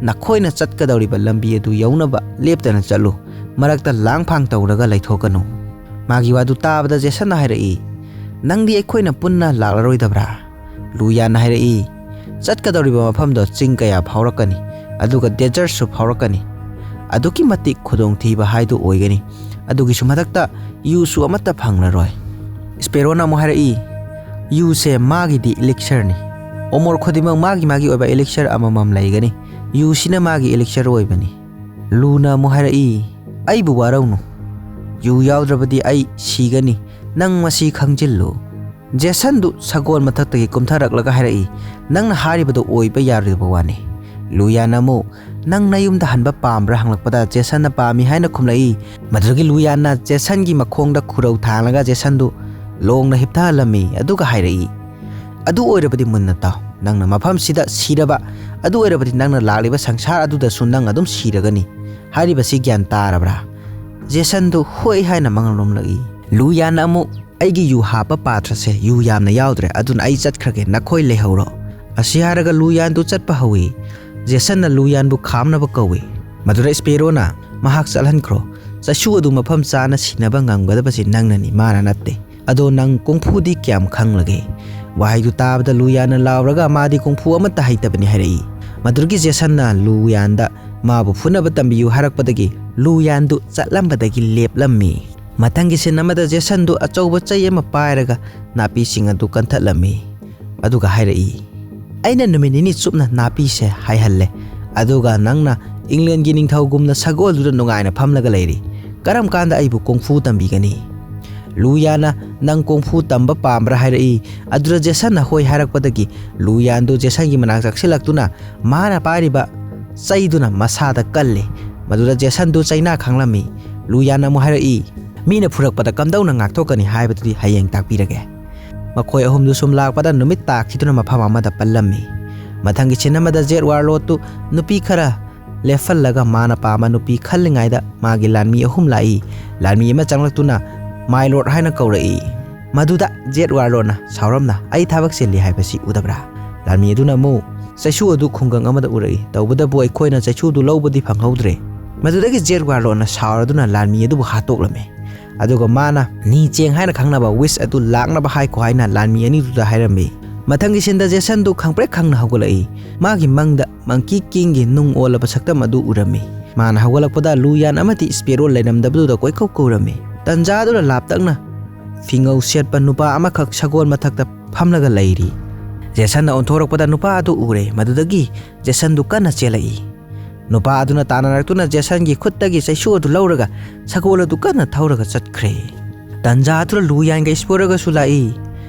"ꯅꯈꯣꯏꯅ ꯆꯠꯀꯗꯧꯔꯤꯕ ꯂꯝꯕꯤ ꯑꯗꯨ ꯌꯧꯅꯕ ꯂꯦꯞꯇꯅ ꯆꯠꯂꯨ꯫ ꯃꯔꯛꯇ ꯂꯥꯡꯐꯥꯡ ꯇꯧꯔꯒ ꯂꯩꯊꯣꯛꯀꯅꯨ꯫" ꯃꯥꯒꯤ ꯋꯥꯗꯨ ꯇꯥꯕꯗ ꯖꯦꯁꯟꯅ ꯍꯥꯏꯔꯛꯏ, "ꯅꯪꯗꯤ ꯑꯩꯈꯣꯏꯅ ꯄꯨꯟꯅ ꯂꯥꯛꯂꯔꯣꯏꯗꯕ꯭ꯔꯥ?" ꯂꯨꯌꯥꯟꯅ ꯍꯥꯏꯔꯛꯏ, "ꯆꯠꯀꯗꯧꯔꯤꯕ ꯃꯐꯝꯗꯣ ꯆꯤꯡ ꯀꯌꯥ ꯐꯥꯎꯔꯛꯀꯅꯤ, ꯑꯗꯨꯒ desertꯁꯨ ꯐꯥꯎꯔꯛꯀꯅꯤ꯫ ꯑꯗꯨꯛꯀꯤ ꯃꯇꯤꯛ ꯈꯨꯗꯣꯡꯊꯤꯕ ꯍꯥꯏꯗꯨ ꯑꯣꯏꯒꯅꯤ꯫ ꯑꯗꯨꯒꯤꯁꯨ ꯃꯊꯛꯇ ꯌꯨꯁꯨ ꯑꯃꯠꯇ ꯐꯪꯂꯔꯣꯏ꯫" ꯁ꯭ꯄꯦꯔꯣꯅ ꯑꯃꯨꯛ ꯍꯥꯏꯔꯛꯏ, "ꯌꯨꯁꯦ ꯃꯥꯒꯤꯗꯤ elixirꯅꯤ꯫ ꯑꯣꯃꯣꯔ ꯈꯨꯗꯤꯡꯃꯛ ꯃꯥꯒꯤ ꯃꯥꯒꯤ ꯑꯣꯏꯕ elixir ꯑꯃꯃꯝ ꯂꯩꯒꯅꯤ꯫ ꯌꯨꯁꯤꯅ ꯃꯥꯒꯤ elixir ꯑꯣꯏꯕꯅꯤ꯫" ꯂꯨꯅ ꯑꯃꯨꯛ ꯍꯥꯏꯔꯛꯏ, "ꯑꯩꯕꯨ ꯋꯥꯔꯧꯅꯨ꯫ ꯌꯨ ꯌꯥꯎꯗ꯭ꯔꯕꯗꯤ ꯑꯩ ꯁꯤꯒꯅꯤ꯫ ꯅꯪ ꯃꯁꯤ ꯈꯪꯖꯤꯜꯂꯨ꯫" ꯖꯦꯁꯟꯗꯨ ꯁꯒꯣꯜ ꯃꯊꯛꯇꯒꯤ ꯀꯨꯝꯊꯔꯛꯂꯒ ꯍꯥꯏꯔꯛꯏ, "ꯅꯪꯅ ꯍꯥꯏꯔꯤꯕꯗꯨ ꯑꯣꯏꯕ ꯌꯥꯔꯣꯏꯗꯕ ꯋꯥꯅꯤ꯫" ꯂꯨꯌꯥꯟꯅ ꯑꯃꯨꯛ, "ꯅꯪ ꯅꯌꯨꯝꯗ ꯍꯟꯕ ꯄꯥꯝꯕ꯭ꯔꯥ?" ꯍꯪꯂꯛꯄꯗ ꯖꯦꯁꯟꯅ ꯄꯥꯝꯃꯤ ꯍꯥꯏꯅ ꯈꯨꯝꯂꯛꯏ꯫ ꯃꯗꯨꯗꯒꯤ ꯂꯨꯌꯥꯟꯅ ꯖꯦꯁꯟꯒꯤ ꯃꯈꯣꯡꯗ ꯈꯨꯔꯧ ꯊꯥꯡꯂꯒ ꯖꯦꯁꯟꯗꯨ ꯂꯣꯡꯅ ꯍꯤꯞꯊꯍꯜꯂꯝꯃꯤ꯫ ꯑꯗꯨꯒ ꯍꯥꯏꯔꯛꯏ, "ꯑꯗꯨ ꯑꯣꯏꯔꯕꯗꯤ ꯃꯨꯟꯅ ꯇꯥꯎ꯫ ꯅꯪꯅ ꯃꯐꯝꯁꯤꯗ ꯁꯤꯔꯕ, ꯑꯗꯨ ꯑꯣꯏꯔꯕꯗꯤ ꯅꯪꯅ ꯂꯥꯛꯂꯤꯕ ꯁꯪꯁꯥꯔ ꯑꯗꯨꯗꯁꯨ ꯅꯪ ꯑꯗꯨꯝ ꯁꯤꯔꯒꯅꯤ꯫ ꯍꯥꯏꯔꯤꯕꯁꯤ ꯒ꯭ꯌꯥꯟ ꯇꯥꯔꯕ꯭ꯔꯥ?" ꯖꯦꯁꯟꯗꯨ ꯍꯣꯏ ꯍꯥꯏꯅ ꯃꯉꯥꯜꯂꯣꯝꯂꯛꯏ꯫ ꯂꯨ ꯌꯥꯟꯅ ꯑꯃꯨꯛ, "ꯑꯩꯒꯤ ꯌꯨ ꯍꯥꯞꯄ ꯄꯥꯇ꯭ꯔꯁꯦ ꯌꯨ ꯌꯥꯝꯅ ꯌꯥꯎꯗ꯭ꯔꯦ, ꯑꯗꯨꯅ ꯑꯩ ꯆꯠꯈ꯭ꯔꯒꯦ, ꯅꯈꯣꯏ ꯂꯩꯍꯧꯔꯣ"꯫ ꯑꯁꯤ ꯍꯥꯏꯔꯒ ꯂꯨ ꯌꯥꯟꯗꯨ ꯆꯠꯄ ꯍꯧꯏ꯫ ꯖꯦꯁꯟꯅ ꯂꯨ ꯌꯥꯟꯕꯨ ꯈꯥꯝꯅꯕ ꯀꯧꯏ꯫ ꯃꯗꯨꯗ ꯁ꯭ꯄꯦꯔꯣꯅ, "ꯃꯍꯥꯛ ꯆꯠꯍꯟꯈ꯭ꯔꯣ꯫ ꯆꯩꯁꯨ ꯑꯗꯨ ꯃꯐꯝ ꯆꯥꯅ ꯁꯤꯅꯕ ꯉꯝꯒꯗꯕꯁꯤ ꯅꯪꯅꯅꯤ, ꯃꯥꯅ ꯅꯠꯇꯦ꯫ ꯑꯗꯣ ꯅꯪ ꯀꯣꯡꯐꯨꯗꯤ ꯀꯌꯥꯝ ꯈꯪꯂꯒꯦ?" ꯋꯥꯍꯩꯗꯨ ꯇꯥꯕꯗ ꯂꯨ ꯌꯥꯟꯅ ꯂꯥꯎꯔꯒ, "ꯃꯥꯗꯤ ꯀꯣꯡꯐꯨ ꯑꯃꯠꯇ ꯍꯩꯇꯕꯅꯤ" ꯍꯥꯏꯔꯛꯏ꯫ ꯃꯗꯨꯗꯒꯤ ꯖꯦꯁꯟꯅ ꯂꯨ ꯌꯥꯟꯗ ꯃꯥꯕꯨ ꯐꯨꯅꯕ ꯇꯝꯕꯤꯌꯨ ꯍꯥꯏꯔꯛꯄꯗꯒꯤ ꯂꯨ ꯌꯥꯟꯗꯨ ꯆꯠꯂꯝꯕꯗꯒꯤ ꯂꯦꯞꯂꯝꯃꯤ꯫ ꯃꯊꯪꯒꯤ ꯁꯤꯟ ꯑꯃꯗ ꯖꯦꯁꯟꯗꯨ ꯑꯆꯧꯕ ꯆꯩ ꯑꯃ ꯄꯥꯏꯔꯒ ꯅꯥꯄꯤꯁꯤꯡ ꯑꯗꯨ ꯀꯟꯊꯠꯂꯝꯃꯤ꯫ ꯑꯗꯨꯒ ꯍꯥꯏꯔꯛꯏ, "ꯑꯩꯅ ꯅꯨꯃꯤꯠ ꯅꯤꯅꯤ ꯆꯨꯞꯅ ꯅꯥꯄꯤꯁꯦ ꯍꯥꯏꯍꯜꯂꯦ, ꯑꯗꯨꯒ ꯅꯪꯅ ꯏꯪꯂꯦꯟꯒꯤ ꯅꯤꯡꯊꯧꯒꯨꯝꯅ ꯁꯒꯣꯜꯗꯨꯗ ꯅꯨꯡꯉꯥꯏꯅ ꯐꯝꯂꯒ ꯂꯩꯔꯤ꯫ ꯀꯔꯝ ꯀꯥꯟꯗ ꯑꯩꯕꯨ ꯀꯣꯡꯐꯨ ꯇꯝꯕꯤꯒꯅꯤ?" ꯂꯨ ꯌꯥꯟꯅ, "ꯅꯪ ꯀꯣꯡꯐꯨ ꯇꯝꯕ ꯄꯥꯝꯕ꯭ꯔꯥ?" ꯍꯥꯏꯔꯛꯏ꯫ ꯑꯗꯨꯗ ꯖꯦꯁꯟꯅ ꯍꯣꯏ ꯍꯥꯏꯔꯛꯄꯗꯒꯤ ꯂꯨ ꯌꯥꯟꯗꯨ ꯖꯦꯁꯟꯒꯤ ꯃꯅꯥꯛ ꯆꯪꯁꯤꯜꯂꯛꯇꯨꯅ ꯃꯥꯅ ꯄꯥꯏꯔꯤꯕ ꯆꯩꯗꯨꯅ ꯃꯁꯥꯗ ꯀꯜꯂꯤ꯫ ꯃꯗꯨꯗ ꯖꯦꯁꯟꯗꯨ ꯆꯩꯅꯥ ꯈꯥꯡꯂꯝꯃꯤ꯫ ꯂꯨ ꯌꯥꯟꯅ ꯑꯃꯨꯛ ꯍꯥꯏꯔꯛꯏ, "ꯃꯤꯅ ꯐꯨꯔꯛꯄꯗ ꯀꯝꯗꯧꯅ ꯉꯥꯛꯊꯣꯛꯀꯅꯤ ꯍꯥꯏꯕꯗꯨꯗꯤ ꯍꯌꯦꯡ ꯇꯥꯛꯄꯤꯔꯒꯦ"꯫ ꯃꯈꯣꯏ ꯑꯍꯨꯝꯗꯨ ꯁꯨꯝ ꯂꯥꯛꯄꯗ ꯅꯨꯃꯤꯠ ꯇꯥꯈꯤꯗꯨꯅ ꯃꯐꯝ ꯑꯃꯗ ꯄꯜꯂꯝꯃꯤ꯫ ꯃꯊꯪꯒꯤ ꯁꯤꯟ ꯑꯃꯗ ꯖꯦꯠ ꯋꯥꯔꯂꯣꯠꯇꯨ ꯅꯨꯄꯤ ꯈꯔ ꯂꯦꯞꯍꯜꯂꯒ ꯃꯥꯅ ꯄꯥꯝꯕ ꯅꯨꯄꯤ ꯈꯜꯂꯤꯉꯩꯗ ꯃꯥꯒꯤ ꯂꯥꯟꯃꯤ ꯑꯍꯨꯝ ꯂꯥꯛꯏ꯫ ꯂꯥꯟꯃꯤ ꯑꯃ ꯆꯪꯂꯛꯇꯨꯅ "ꯃꯥꯏ ꯂꯣꯔꯗ" ꯍꯥꯏꯅ ꯀꯧꯔꯛꯏ꯫ ꯃꯗꯨꯗ ꯖꯦꯠ ꯋꯥꯔꯂꯣꯠꯅ ꯁꯥꯎꯔꯞꯅ, "ꯑꯩ ꯊꯕꯛ ꯆꯤꯜꯂꯤ ꯍꯥꯏꯕꯁꯤ ꯎꯗꯕ꯭ꯔꯥ?" ꯂꯥꯟꯃꯤ ꯑꯗꯨꯅ ꯑꯃꯨꯛ ꯆꯩꯁꯨ ꯑꯗꯨ ꯈꯨꯡꯒꯪ ꯑꯃꯗ ꯎꯔꯛꯏ꯫ ꯇꯧꯕꯇꯕꯨ ꯑꯩꯈꯣꯏꯅ ꯆꯩꯁꯨꯗꯨ ꯂꯧꯕꯗꯤ ꯐꯪꯍꯧꯗ꯭ꯔꯦ꯫ ꯃꯗꯨꯗꯒꯤ ꯖꯦꯠ ꯋꯥꯔꯂꯣꯠꯅ ꯁꯥꯎꯔꯗꯨꯅ ꯂꯥꯟꯃꯤ ꯑꯗꯨꯕꯨ ꯍꯥꯠꯇꯣꯛꯂꯝꯃꯤ꯫ ꯑꯗꯨꯒ ꯃꯥꯅ ꯅꯤ ꯆꯦꯡ ꯍꯥꯏꯅ ꯈꯪꯅꯕ ꯋꯤꯁ ꯑꯗꯨ ꯂꯥꯛꯅꯕ ꯍꯥꯏꯈꯣ ꯍꯥꯏꯅ ꯂꯥꯟꯃꯤ ꯑꯅꯤꯗꯨꯗ ꯍꯥꯏꯔꯝꯃꯤ꯫ ꯃꯊꯪꯒꯤ ꯁꯤꯟꯗ ꯖꯦꯁꯟꯗꯨ ꯈꯪꯄ꯭ꯔꯦꯛ ꯈꯪꯅ ꯍꯧꯒꯠꯂꯛꯏ꯫ ꯃꯥꯒꯤ ꯃꯪꯗ ꯃꯪꯀꯤ ꯀꯤꯡꯒꯤ ꯅꯨꯡ ꯑꯣꯜꯂꯕ ꯁꯛꯇꯝ ꯑꯗꯨ ꯎꯔꯝꯃꯤ꯫ ꯃꯥꯅ ꯍꯧꯒꯠꯂꯛꯄꯗ ꯂꯨ ꯌꯥꯟ ꯑꯃꯗꯤ ꯁ꯭ꯄꯦꯔꯣ ꯂꯩꯔꯝꯗꯕꯗꯨꯗ ꯀꯣꯏꯀꯧ ꯀꯧꯔꯝꯃꯤ꯫ ꯇꯟꯖꯥ ꯑꯗꯨꯗ ꯂꯥꯞꯇꯛꯅ ꯐꯤꯉꯧ ꯁꯦꯠꯄ ꯅꯨꯄꯥ ꯑꯃꯈꯛ ꯁꯒꯣꯜ ꯃꯊꯛꯇ ꯐꯝꯂꯒ ꯂꯩꯔꯤ꯫ ꯖꯦꯁꯟꯅ ꯑꯣꯟꯊꯣꯔꯛꯄꯗ ꯅꯨꯄꯥ ꯑꯗꯨ ꯎꯔꯦ꯫ ꯃꯗꯨꯗꯒꯤ ꯖꯦꯁꯟꯗꯨ ꯀꯟꯅ ꯆꯦꯜꯂꯛꯏ꯫ ꯅꯨꯄꯥ ꯑꯗꯨꯅ ꯇꯥꯟꯅꯔꯛꯇꯨꯅ ꯖꯦꯁꯟꯒꯤ ꯈꯨꯠꯇꯒꯤ ꯆꯩꯁꯨ ꯑꯗꯨ ꯂꯧꯔꯒ ꯁꯒꯣꯜ ꯑꯗꯨ ꯀꯟꯅ ꯊꯧꯔꯒ ꯆꯠꯈ꯭ꯔꯦ꯫ ꯇꯟꯖꯥ ꯑꯗꯨꯗ ꯂꯨ ꯌꯥꯟꯒ ꯁ꯭ꯄꯦꯔꯣꯒꯁꯨ ꯂꯥꯛꯏ꯫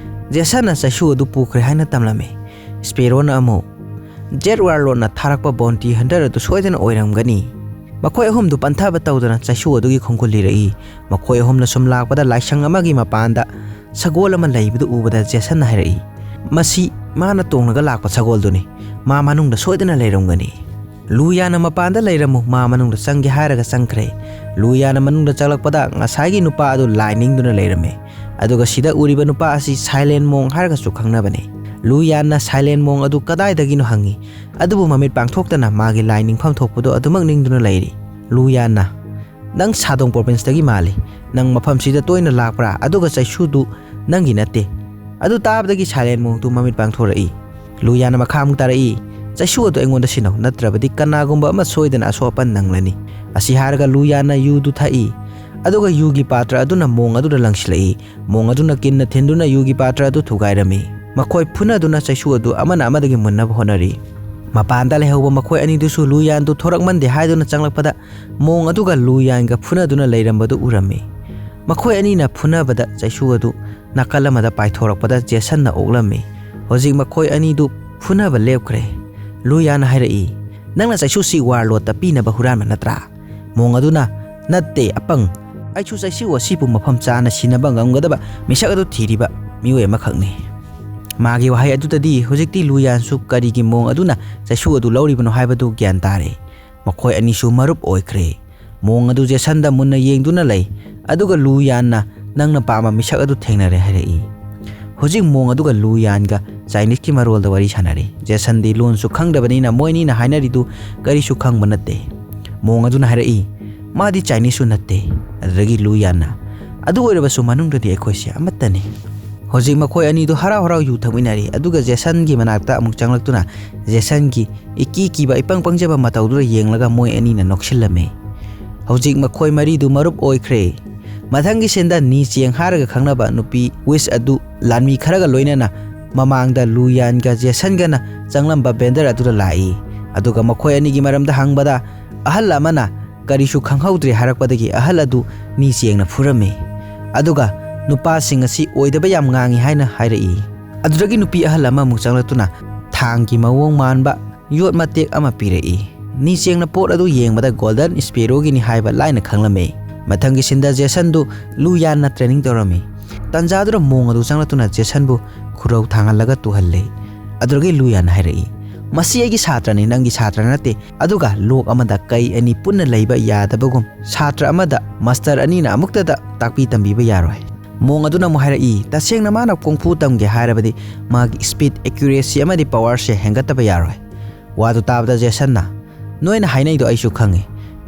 ꯖꯦꯁꯟꯅ ꯆꯩꯁꯨ ꯑꯗꯨ ꯄꯨꯈ꯭ꯔꯦ ꯍꯥꯏꯅ ꯇꯝꯂꯝꯃꯤ꯫ ꯁ꯭ꯄꯦꯔꯣꯅ ꯑꯃꯨꯛ, "ꯖꯦꯠ ꯋꯥꯔꯂꯣꯠꯅ ꯊꯥꯔꯛꯄ ꯕꯣꯟꯇꯤ ꯍꯟꯇꯔ ꯑꯗꯨ ꯁꯣꯏꯗꯅ ꯑꯣꯏꯔꯝꯒꯅꯤ"꯫ ꯃꯈꯣꯏ ꯑꯍꯨꯝꯗꯨ ꯄꯟꯊꯕ ꯇꯧꯗꯅ ꯆꯩꯁꯨ ꯑꯗꯨꯒꯤ ꯈꯣꯡꯒꯨꯜ ꯂꯤꯔꯛꯏ꯫ ꯃꯈꯣꯏ ꯑꯍꯨꯝꯅ ꯁꯨꯝ ꯂꯥꯛꯄꯗ ꯂꯥꯏꯁꯪ ꯑꯃꯒꯤ ꯃꯄꯥꯟꯗ ꯁꯒꯣꯜ ꯑꯃ ꯂꯩꯕꯗꯨ ꯎꯕꯗ ꯖꯦꯁꯟꯅ ꯍꯥꯏꯔꯛꯏ, "ꯃꯁꯤ ꯃꯥꯅ ꯇꯣꯡꯂꯒ ꯂꯥꯛꯄ ꯁꯒꯣꯜꯗꯨꯅꯤ꯫ ꯃꯥ ꯃꯅꯨꯡꯗ ꯁꯣꯏꯗꯅ ꯂꯩꯔꯝꯒꯅꯤ"꯫ "ꯂꯨ ꯌꯥꯟꯅ ꯃꯄꯥꯟꯗ ꯂꯩꯔꯝꯃꯨ, ꯃꯥ ꯃꯅꯨꯡꯗ ꯆꯪꯒꯦ" ꯍꯥꯏꯔꯒ ꯆꯪꯈ꯭ꯔꯦ꯫ ꯂꯨ ꯌꯥꯟꯅ ꯃꯅꯨꯡꯗ ꯆꯪꯂꯛꯄꯗ ꯉꯁꯥꯏꯒꯤ ꯅꯨꯄꯥ ꯑꯗꯨ ꯂꯥꯏ ꯅꯤꯡꯗꯨꯅ ꯂꯩꯔꯝꯃꯦ꯫ ꯑꯗꯨꯒ ꯁꯤꯗ ꯎꯔꯤꯕ ꯅꯨꯄꯥ ꯑꯁꯤ ꯁꯥꯏꯂꯦꯟ ꯃꯣꯡ ꯍꯥꯏꯔꯒꯁꯨ ꯈꯪꯅꯕꯅꯤ꯫ ꯂꯨ ꯌꯥꯟꯅ ꯁꯥꯏꯂꯦꯟ ꯃꯣꯡ ꯑꯗꯨ ꯀꯗꯥꯏꯗꯒꯤꯅꯣ ꯍꯪꯉꯤ, ꯑꯗꯨꯕꯨ ꯃꯃꯤꯠ ꯄꯥꯡꯊꯣꯛꯇꯅ ꯃꯥꯒꯤ ꯂꯥꯏ ꯅꯤꯡꯐꯝ ꯊꯣꯛꯄꯗꯣ ꯑꯗꯨꯃꯛ ꯅꯤꯡꯗꯨꯅ ꯂꯩꯔꯤ꯫ "ꯂꯨ ꯌꯥꯟꯅ, ꯅꯪ ꯁꯥꯗꯣꯡ ꯄ꯭ꯔꯣꯚꯤꯟꯁꯇꯒꯤ ꯃꯥꯜꯂꯤ꯫ ꯅꯪ ꯃꯐꯝꯁꯤꯗ ꯇꯣꯏꯅ ꯂꯥꯛꯄ꯭ꯔꯥ? ꯑꯗꯨꯒ ꯆꯩꯁꯨꯗꯨ ꯅꯪꯒꯤ ꯅꯠꯇꯦ?" ꯑꯗꯨ ꯇꯥꯕꯗꯒꯤ ꯁꯥꯏꯂꯦꯟ ꯃꯣꯡꯗꯨ ꯃꯃꯤꯠ ꯄꯥꯡꯊꯣꯔꯛꯏ꯫ ꯂꯨ ꯌꯥꯟꯅ ꯃꯈꯥ ꯑꯃꯨꯛ ꯇꯥꯔꯛꯏ, "ꯆꯩꯁꯨ ꯑꯗꯨ ꯑꯩꯉꯣꯟꯗ ꯁꯤꯟꯅꯧ, ꯅꯠꯇ꯭ꯔꯕꯗꯤ ꯀꯅꯥꯒꯨꯝꯕ ꯑꯃ ꯁꯣꯏꯗꯅ ꯑꯁꯣꯛ ꯑꯄꯟ ꯅꯪꯂꯅꯤ"꯫ ꯑꯁꯤ ꯍꯥꯏꯔꯒ ꯂꯨ ꯌꯥꯟꯅ ꯌꯨꯗꯨ ꯊꯛꯏ꯫ ꯑꯗꯨꯒ ꯌꯨꯒꯤ ꯄꯥꯇ꯭ꯔ ꯑꯗꯨꯅ ꯃꯣꯡ ꯑꯗꯨꯗ ꯂꯪꯁꯤꯜꯂꯛꯏ꯫ ꯃꯣꯡ ꯑꯗꯨꯅ ꯀꯤꯟꯅ ꯊꯤꯟꯗꯨꯅ ꯌꯨꯒꯤ ꯄꯥꯇ꯭ꯔ ꯑꯗꯨ ꯊꯨꯒꯥꯏꯔꯝꯃꯤ꯫ ꯃꯈꯣꯏ ꯐꯨꯅꯗꯨꯅ ꯆꯩꯁꯨ ꯑꯗꯨ ꯑꯃꯅ ꯑꯃꯗꯒꯤ ꯃꯨꯟꯅꯕ ꯍꯣꯠꯅꯔꯤ꯫ ꯃꯄꯥꯟꯗ ꯂꯩꯍꯧꯕ ꯃꯈꯣꯏ ꯑꯅꯤꯗꯨꯁꯨ ꯂꯨ ꯌꯥꯟꯗꯨ ꯊꯣꯔꯛꯃꯟꯗꯦ ꯍꯥꯏꯗꯨꯅ ꯆꯪꯂꯛꯄꯗ, ꯃꯣꯡ ꯑꯗꯨꯒ ꯂꯨ ꯌꯥꯟꯒ ꯐꯨꯅꯗꯨꯅ ꯂꯩꯔꯝꯕꯗꯨ ꯎꯔꯝꯃꯤ꯫ ꯃꯈꯣꯏ ꯑꯅꯤꯅ ꯐꯨꯅꯕꯗ ꯆꯩꯁꯨ ꯑꯗꯨ ꯅꯥꯀꯜ ꯑꯃꯗ ꯄꯥꯏꯊꯣꯔꯛꯄꯗ ꯖꯦꯁꯟꯅ ꯑꯣꯛꯂꯝꯃꯤ꯫ ꯍꯧꯖꯤꯛ ꯃꯈꯣꯏ ꯑꯅꯤꯗꯨ ꯐꯨꯅꯕ ꯂꯦꯞꯈ꯭ꯔꯦ꯫ ꯂꯨ ꯌꯥꯟꯅ ꯍꯥꯏꯔꯛꯏ, "ꯅꯪꯅ ꯆꯩꯁꯨꯁꯤ ꯋꯥꯔꯂꯣꯠꯇ ꯄꯤꯅꯕ ꯍꯨꯔꯥꯟꯕ ꯅꯠꯇ꯭ꯔꯥ?" ꯃꯣꯡ ꯑꯗꯨꯅ, "ꯅꯠꯇꯦ ꯑꯄꯪ, ꯑꯩꯁꯨ ꯆꯩꯁꯨ ꯑꯁꯤꯕꯨ ꯃꯐꯝ ꯆꯥꯅ ꯁꯤꯟꯅꯕ ꯉꯝꯒꯗꯕ ꯃꯤꯁꯛ ꯑꯗꯨ ꯊꯤꯔꯤꯕ ꯃꯤꯑꯣꯏ ꯑꯃꯈꯛꯅꯤ"꯫ ꯃꯥꯒꯤ ꯋꯥꯍꯩ ꯑꯗꯨꯗꯗꯤ ꯍꯧꯖꯤꯛꯇꯤ ꯂꯨ ꯌꯥꯟꯁꯨ ꯀꯔꯤꯒꯤ ꯃꯣꯡ ꯑꯗꯨꯅ ꯆꯩꯁꯨ ꯑꯗꯨ ꯂꯧꯔꯤꯕꯅꯣ ꯍꯥꯏꯕꯗꯨ ꯒ꯭ꯌꯥꯟ ꯇꯥꯔꯦ꯫ ꯃꯈꯣꯏ ꯑꯅꯤꯁꯨ ꯃꯔꯨꯞ ꯑꯣꯏꯈ꯭ꯔꯦ꯫ ꯃꯣꯡ ꯑꯗꯨ ꯖꯦꯁꯟꯗ ꯃꯨꯟꯅ ꯌꯦꯡꯗꯨꯅ ꯂꯩ, ꯑꯗꯨꯒ ꯂꯨ ꯌꯥꯟꯅ, "ꯅꯪꯅ ꯄꯥꯝꯕ ꯃꯤꯁꯛ ꯑꯗꯨ ꯊꯦꯡꯅꯔꯦ" ꯍꯥꯏꯔꯛꯏ꯫ ꯍꯧꯖꯤꯛ ꯃꯣꯡ ꯑꯗꯨꯒ ꯂꯨ ꯌꯥꯟꯒ ꯆꯥꯏꯅꯤꯁꯀꯤ ꯃꯔꯣꯜꯗ ꯋꯥꯔꯤ ꯁꯥꯟꯅꯔꯤ꯫ ꯖꯦꯁꯟꯗꯤ ꯂꯣꯟꯁꯨ ꯈꯪꯗꯕꯅꯤꯅ ꯃꯣꯏꯅꯤꯅ ꯍꯥꯏꯅꯔꯤꯗꯨ ꯀꯔꯤꯁꯨ ꯈꯪꯕ ꯅꯠꯇꯦ꯫ ꯃꯣꯡ ꯑꯗꯨꯅ ꯍꯥꯏꯔꯛꯏ, "ꯃꯥꯗꯤ ꯆꯥꯏꯅꯤꯁꯁꯨ ꯅꯠꯇꯦ"꯫ ꯑꯗꯨꯗꯒꯤ ꯂꯨ ꯌꯥꯟꯅ, "ꯑꯗꯨ ꯑꯣꯏꯔꯕꯁꯨ ꯃꯅꯨꯡꯗꯗꯤ ꯑꯩꯈꯣꯏꯁꯦ ꯑꯃꯠꯇꯅꯤ"꯫ ꯍꯧꯖꯤꯛ ꯃꯈꯣꯏ ꯑꯅꯤꯗꯨ ꯍꯔꯥꯎ ꯍꯔꯥꯎ ꯌꯨ ꯊꯛꯃꯤꯟꯅꯔꯤ, ꯑꯗꯨꯒ ꯖꯦꯁꯟꯒꯤ ꯃꯅꯥꯛꯇ ꯑꯃꯨꯛ ꯆꯪꯂꯛꯇꯨꯅ ꯖꯦꯁꯟꯒꯤ ꯏꯀꯤ ꯀꯤꯕ ꯏꯄꯪ ꯄꯪꯖꯕ ꯃꯇꯧꯗꯨꯗ ꯌꯦꯡꯂꯒ ꯃꯣꯏ ꯑꯅꯤꯅ ꯅꯣꯛꯁꯤꯜꯂꯝꯃꯤ꯫ ꯍꯧꯖꯤꯛ ꯃꯈꯣꯏ ꯃꯔꯤꯗꯨ ꯃꯔꯨꯞ ꯑꯣꯏꯈ꯭ꯔꯦ꯫ ꯃꯊꯪꯒꯤ ꯁꯤꯟꯗ ꯅꯤ ꯆꯦꯡ ꯍꯥꯏꯔꯒ ꯈꯪꯅꯕ ꯅꯨꯄꯤ ꯋꯤꯁ ꯑꯗꯨ ꯂꯥꯟꯃꯤ ꯈꯔꯒ ꯂꯣꯏꯅꯅ ꯃꯃꯥꯡꯗ ꯂꯨ ꯌꯥꯟꯒ ꯖꯦꯁꯟꯒꯅ ꯆꯪꯂꯝꯕ ꯕꯦꯟꯗꯔ ꯑꯗꯨꯗ ꯂꯥꯛꯏ꯫ ꯑꯗꯨꯒ ꯃꯈꯣꯏ ꯑꯅꯤꯒꯤ ꯃꯔꯝꯗ ꯍꯪꯕꯗ ꯑꯍꯜ ꯑꯃꯅ ꯀꯔꯤꯁꯨ ꯈꯪꯍꯧꯗ꯭ꯔꯦ ꯍꯥꯏꯔꯛꯄꯗꯒꯤ ꯑꯍꯜ ꯑꯗꯨ ꯅꯤ ꯆꯦꯡꯅ ꯐꯨꯔꯝꯃꯤ꯫ ꯑꯗꯨꯒ ꯅꯨꯄꯥꯁꯤꯡ ꯑꯁꯤ ꯑꯣꯏꯗꯕ ꯌꯥꯝ ꯉꯥꯡꯉꯤ ꯍꯥꯏꯅ ꯍꯥꯏꯔꯛꯏ꯫ ꯑꯗꯨꯗꯒꯤ ꯅꯨꯄꯤ ꯑꯍꯜ ꯑꯃꯃꯨꯛ ꯆꯪꯂꯛꯇꯨꯅ ꯊꯥꯡꯒꯤ ꯃꯑꯣꯡ ꯃꯥꯟꯕ ꯌꯣꯠ ꯃꯇꯦꯛ ꯑꯃ ꯄꯤꯔꯛꯏ꯫ ꯅꯤ ꯆꯦꯡꯅ ꯄꯣꯠ ꯑꯗꯨ ꯌꯦꯡꯕꯗ ꯒꯣꯜꯗꯟ ꯁ꯭ꯄꯦꯔꯣꯒꯤꯅꯤ ꯍꯥꯏꯕ ꯂꯥꯏꯅ ꯈꯪꯂꯝꯃꯤ꯫ ꯃꯊꯪꯒꯤ ꯁꯤꯟꯗ ꯖꯦꯁꯟꯗꯨ ꯂꯨ ꯌꯥꯟꯅ ꯇ꯭ꯔꯦꯅꯤꯡ ꯇꯧꯔꯝꯃꯤ꯫ ꯇꯟꯖꯥꯗꯨꯗ ꯃꯣꯡ ꯑꯗꯨ ꯆꯪꯂꯛꯇꯨꯅ ꯖꯦꯁꯟꯕꯨ ꯈꯨꯔꯧ ꯊꯥꯡꯍꯜꯂꯒ ꯇꯨꯍꯜꯂꯤ꯫ ꯑꯗꯨꯗꯒꯤ ꯂꯨ ꯌꯥꯟꯅ ꯍꯥꯏꯔꯛꯏ, "ꯃꯁꯤ ꯑꯩꯒꯤ ꯁꯥꯇ꯭ꯔꯅꯤ, ꯅꯪꯒꯤ ꯁꯥꯇ꯭ꯔ ꯅꯠꯇꯦ꯫ ꯑꯗꯨꯒ ꯂꯣꯛ ꯑꯃꯗ ꯀꯩ ꯑꯅꯤ ꯄꯨꯟꯅ ꯂꯩꯕ ꯌꯥꯗꯕꯒꯨꯝ, ꯁꯥꯇ꯭ꯔ ꯑꯃꯗ ꯃꯥꯁꯇꯔ ꯑꯅꯤꯅ ꯑꯃꯨꯛꯇꯗ ꯇꯥꯛꯄꯤ ꯇꯝꯕꯤꯕ ꯌꯥꯔꯣꯏ"꯫ ꯃꯣꯡ ꯑꯗꯨꯅ ꯑꯃꯨꯛ ꯍꯥꯏꯔꯛꯏ, "ꯇꯁꯦꯡꯅ ꯃꯥꯅ ꯀꯣꯡꯐꯨ ꯇꯝꯒꯦ ꯍꯥꯏꯔꯕꯗꯤ ꯃꯥꯒꯤ speed, accuracy ꯑꯃꯗꯤ powerꯁꯦ ꯍꯦꯟꯒꯠꯇꯕ ꯌꯥꯔꯣꯏ"꯫ ꯋꯥꯗꯨ ꯇꯥꯕꯗ ꯖꯦꯁꯟꯅ, "ꯅꯣꯏꯅ ꯍꯥꯏꯅꯩꯗꯣ ꯑꯩꯁꯨ ꯈꯪꯉꯤ꯫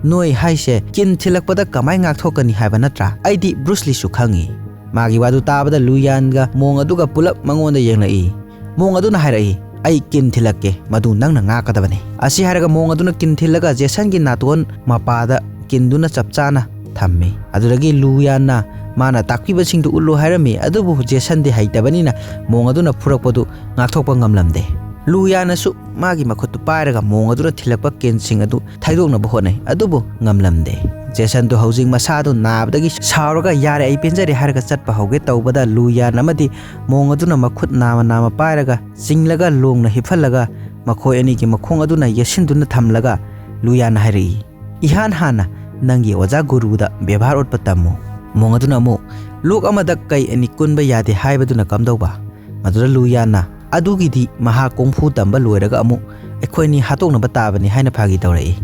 ꯅꯣꯏ ꯍꯥꯏꯁꯦ ꯀꯤꯟ ꯊꯤꯜꯂꯛꯄꯗ ꯀꯃꯥꯏ ꯉꯥꯛꯊꯣꯛꯀꯅꯤ ꯍꯥꯏꯕ ꯅꯠꯇ꯭ꯔꯥ? ꯑꯩꯗꯤ ꯕ꯭ꯔꯨꯁ ꯂꯤꯁꯨ ꯈꯪꯉꯤ"꯫ ꯃꯥꯒꯤ ꯋꯥꯗꯨ ꯇꯥꯕꯗ ꯂꯨꯌꯥꯟꯒ ꯃꯣꯡ ꯑꯗꯨꯒ ꯄꯨꯂꯞ ꯃꯉꯣꯟꯗ ꯌꯦꯡꯂꯛꯏ꯫ ꯃꯣꯡ ꯑꯗꯨꯅ ꯍꯥꯏꯔꯛꯏ, "ꯑꯩ ꯀꯤꯟ ꯊꯤꯜꯂꯛꯀꯦ, ꯃꯗꯨ ꯅꯪꯅ ꯉꯥꯛꯀꯗꯕꯅꯤ"꯫ ꯑꯁꯤ ꯍꯥꯏꯔꯒ ꯃꯣꯡ ꯑꯗꯨꯅ ꯀꯤꯟ ꯊꯤꯜꯂꯒ ꯖꯦꯁꯟꯒꯤ ꯅꯥꯇꯣꯟ ꯃꯄꯥꯗ ꯀꯤꯟꯗꯨꯅ ꯆꯞ ꯆꯥꯅ ꯊꯝꯃꯤ꯫ ꯑꯗꯨꯗꯒꯤ ꯂꯨꯌꯥꯟꯅ ꯃꯥꯅ ꯇꯥꯛꯄꯤꯕꯁꯤꯡꯗꯨ ꯎꯠꯂꯨ ꯍꯥꯏꯔꯝꯃꯤ, ꯑꯗꯨꯕꯨ ꯖꯦꯁꯟꯗꯤ ꯍꯩꯇꯕꯅꯤꯅ ꯃꯣꯡ ꯑꯗꯨꯅ ꯐꯨꯔꯛꯄꯗꯨ ꯉꯥꯛꯊꯣꯛꯄ ꯉꯝꯂꯝꯗꯦ꯫ ꯂꯨꯌꯥꯟꯅꯁꯨ ꯃꯥꯒꯤ ꯃꯈꯨꯠꯇꯨ ꯄꯥꯏꯔꯒ ꯃꯣꯡ ꯑꯗꯨꯅ ꯊꯤꯜꯂꯛꯄ ꯀꯤꯟꯁꯤꯡ ꯑꯗꯨ ꯊꯩꯗꯣꯛꯅꯕ ꯍꯣꯠꯅꯩ, ꯑꯗꯨꯕꯨ ꯉꯝꯂꯝꯗꯦ꯫ ꯖꯦꯁꯟꯗꯨ ꯍꯧꯖꯤꯛ ꯃꯁꯥꯗꯨ ꯅꯥꯕꯗꯒꯤ ꯁꯥꯎꯔꯒ, "ꯌꯥꯔꯦ, ꯑꯩ ꯄꯦꯟꯖꯔꯦ" ꯍꯥꯏꯔꯒ ꯆꯠꯄ ꯍꯧꯒꯦ ꯇꯧꯕꯗ, ꯂꯨꯌꯥꯟ ꯑꯃꯗꯤ ꯃꯣꯡ ꯑꯗꯨꯅ ꯃꯈꯨꯠ ꯅꯥꯝꯃ ꯅꯥꯝꯃ ꯄꯥꯏꯔꯒ ꯆꯤꯡꯂꯒ ꯂꯣꯡꯅ ꯍꯤꯞꯍꯜꯂꯒ ꯃꯈꯣꯏ ꯑꯅꯤꯒꯤ ꯃꯈꯣꯡ ꯑꯗꯨꯅ ꯌꯦꯠꯁꯤꯟꯗꯨꯅ ꯊꯝꯂꯒ ꯂꯨꯌꯥꯟꯅ ꯍꯥꯏꯔꯛꯏ, "ꯏꯍꯥꯟ ꯍꯥꯟꯅ ꯅꯪꯒꯤ ꯑꯣꯖꯥ ꯒꯨꯔꯨꯗ ꯕꯦꯕꯥꯔ ꯎꯠꯄ ꯇꯝꯃꯨ"꯫ ꯃꯣꯡ ꯑꯗꯨꯅ ꯑꯃꯨꯛ, "ꯂꯣꯛ ꯑꯃꯗ ꯀꯩ ꯑꯅꯤ ꯀꯨꯟꯕ ꯌꯥꯗꯦ ꯍꯥꯏꯕꯗꯨꯅ ꯀꯝꯗꯧꯕ?" ꯃꯗꯨꯗ ꯂꯨꯌꯥꯟꯅ, "ꯑꯗꯨꯒꯤꯗꯤ ꯃꯍꯥꯛ ꯀꯣꯡꯐꯨ ꯇꯝꯕ ꯂꯣꯏꯔꯒ ꯑꯃꯨꯛ ꯑꯩꯈꯣꯏꯅꯤ ꯍꯥꯠꯇꯣꯛꯅꯕ ꯇꯥꯕꯅꯤ" ꯍꯥꯏꯅ ꯐꯥꯒꯤ ꯇꯧꯔꯛꯏ꯫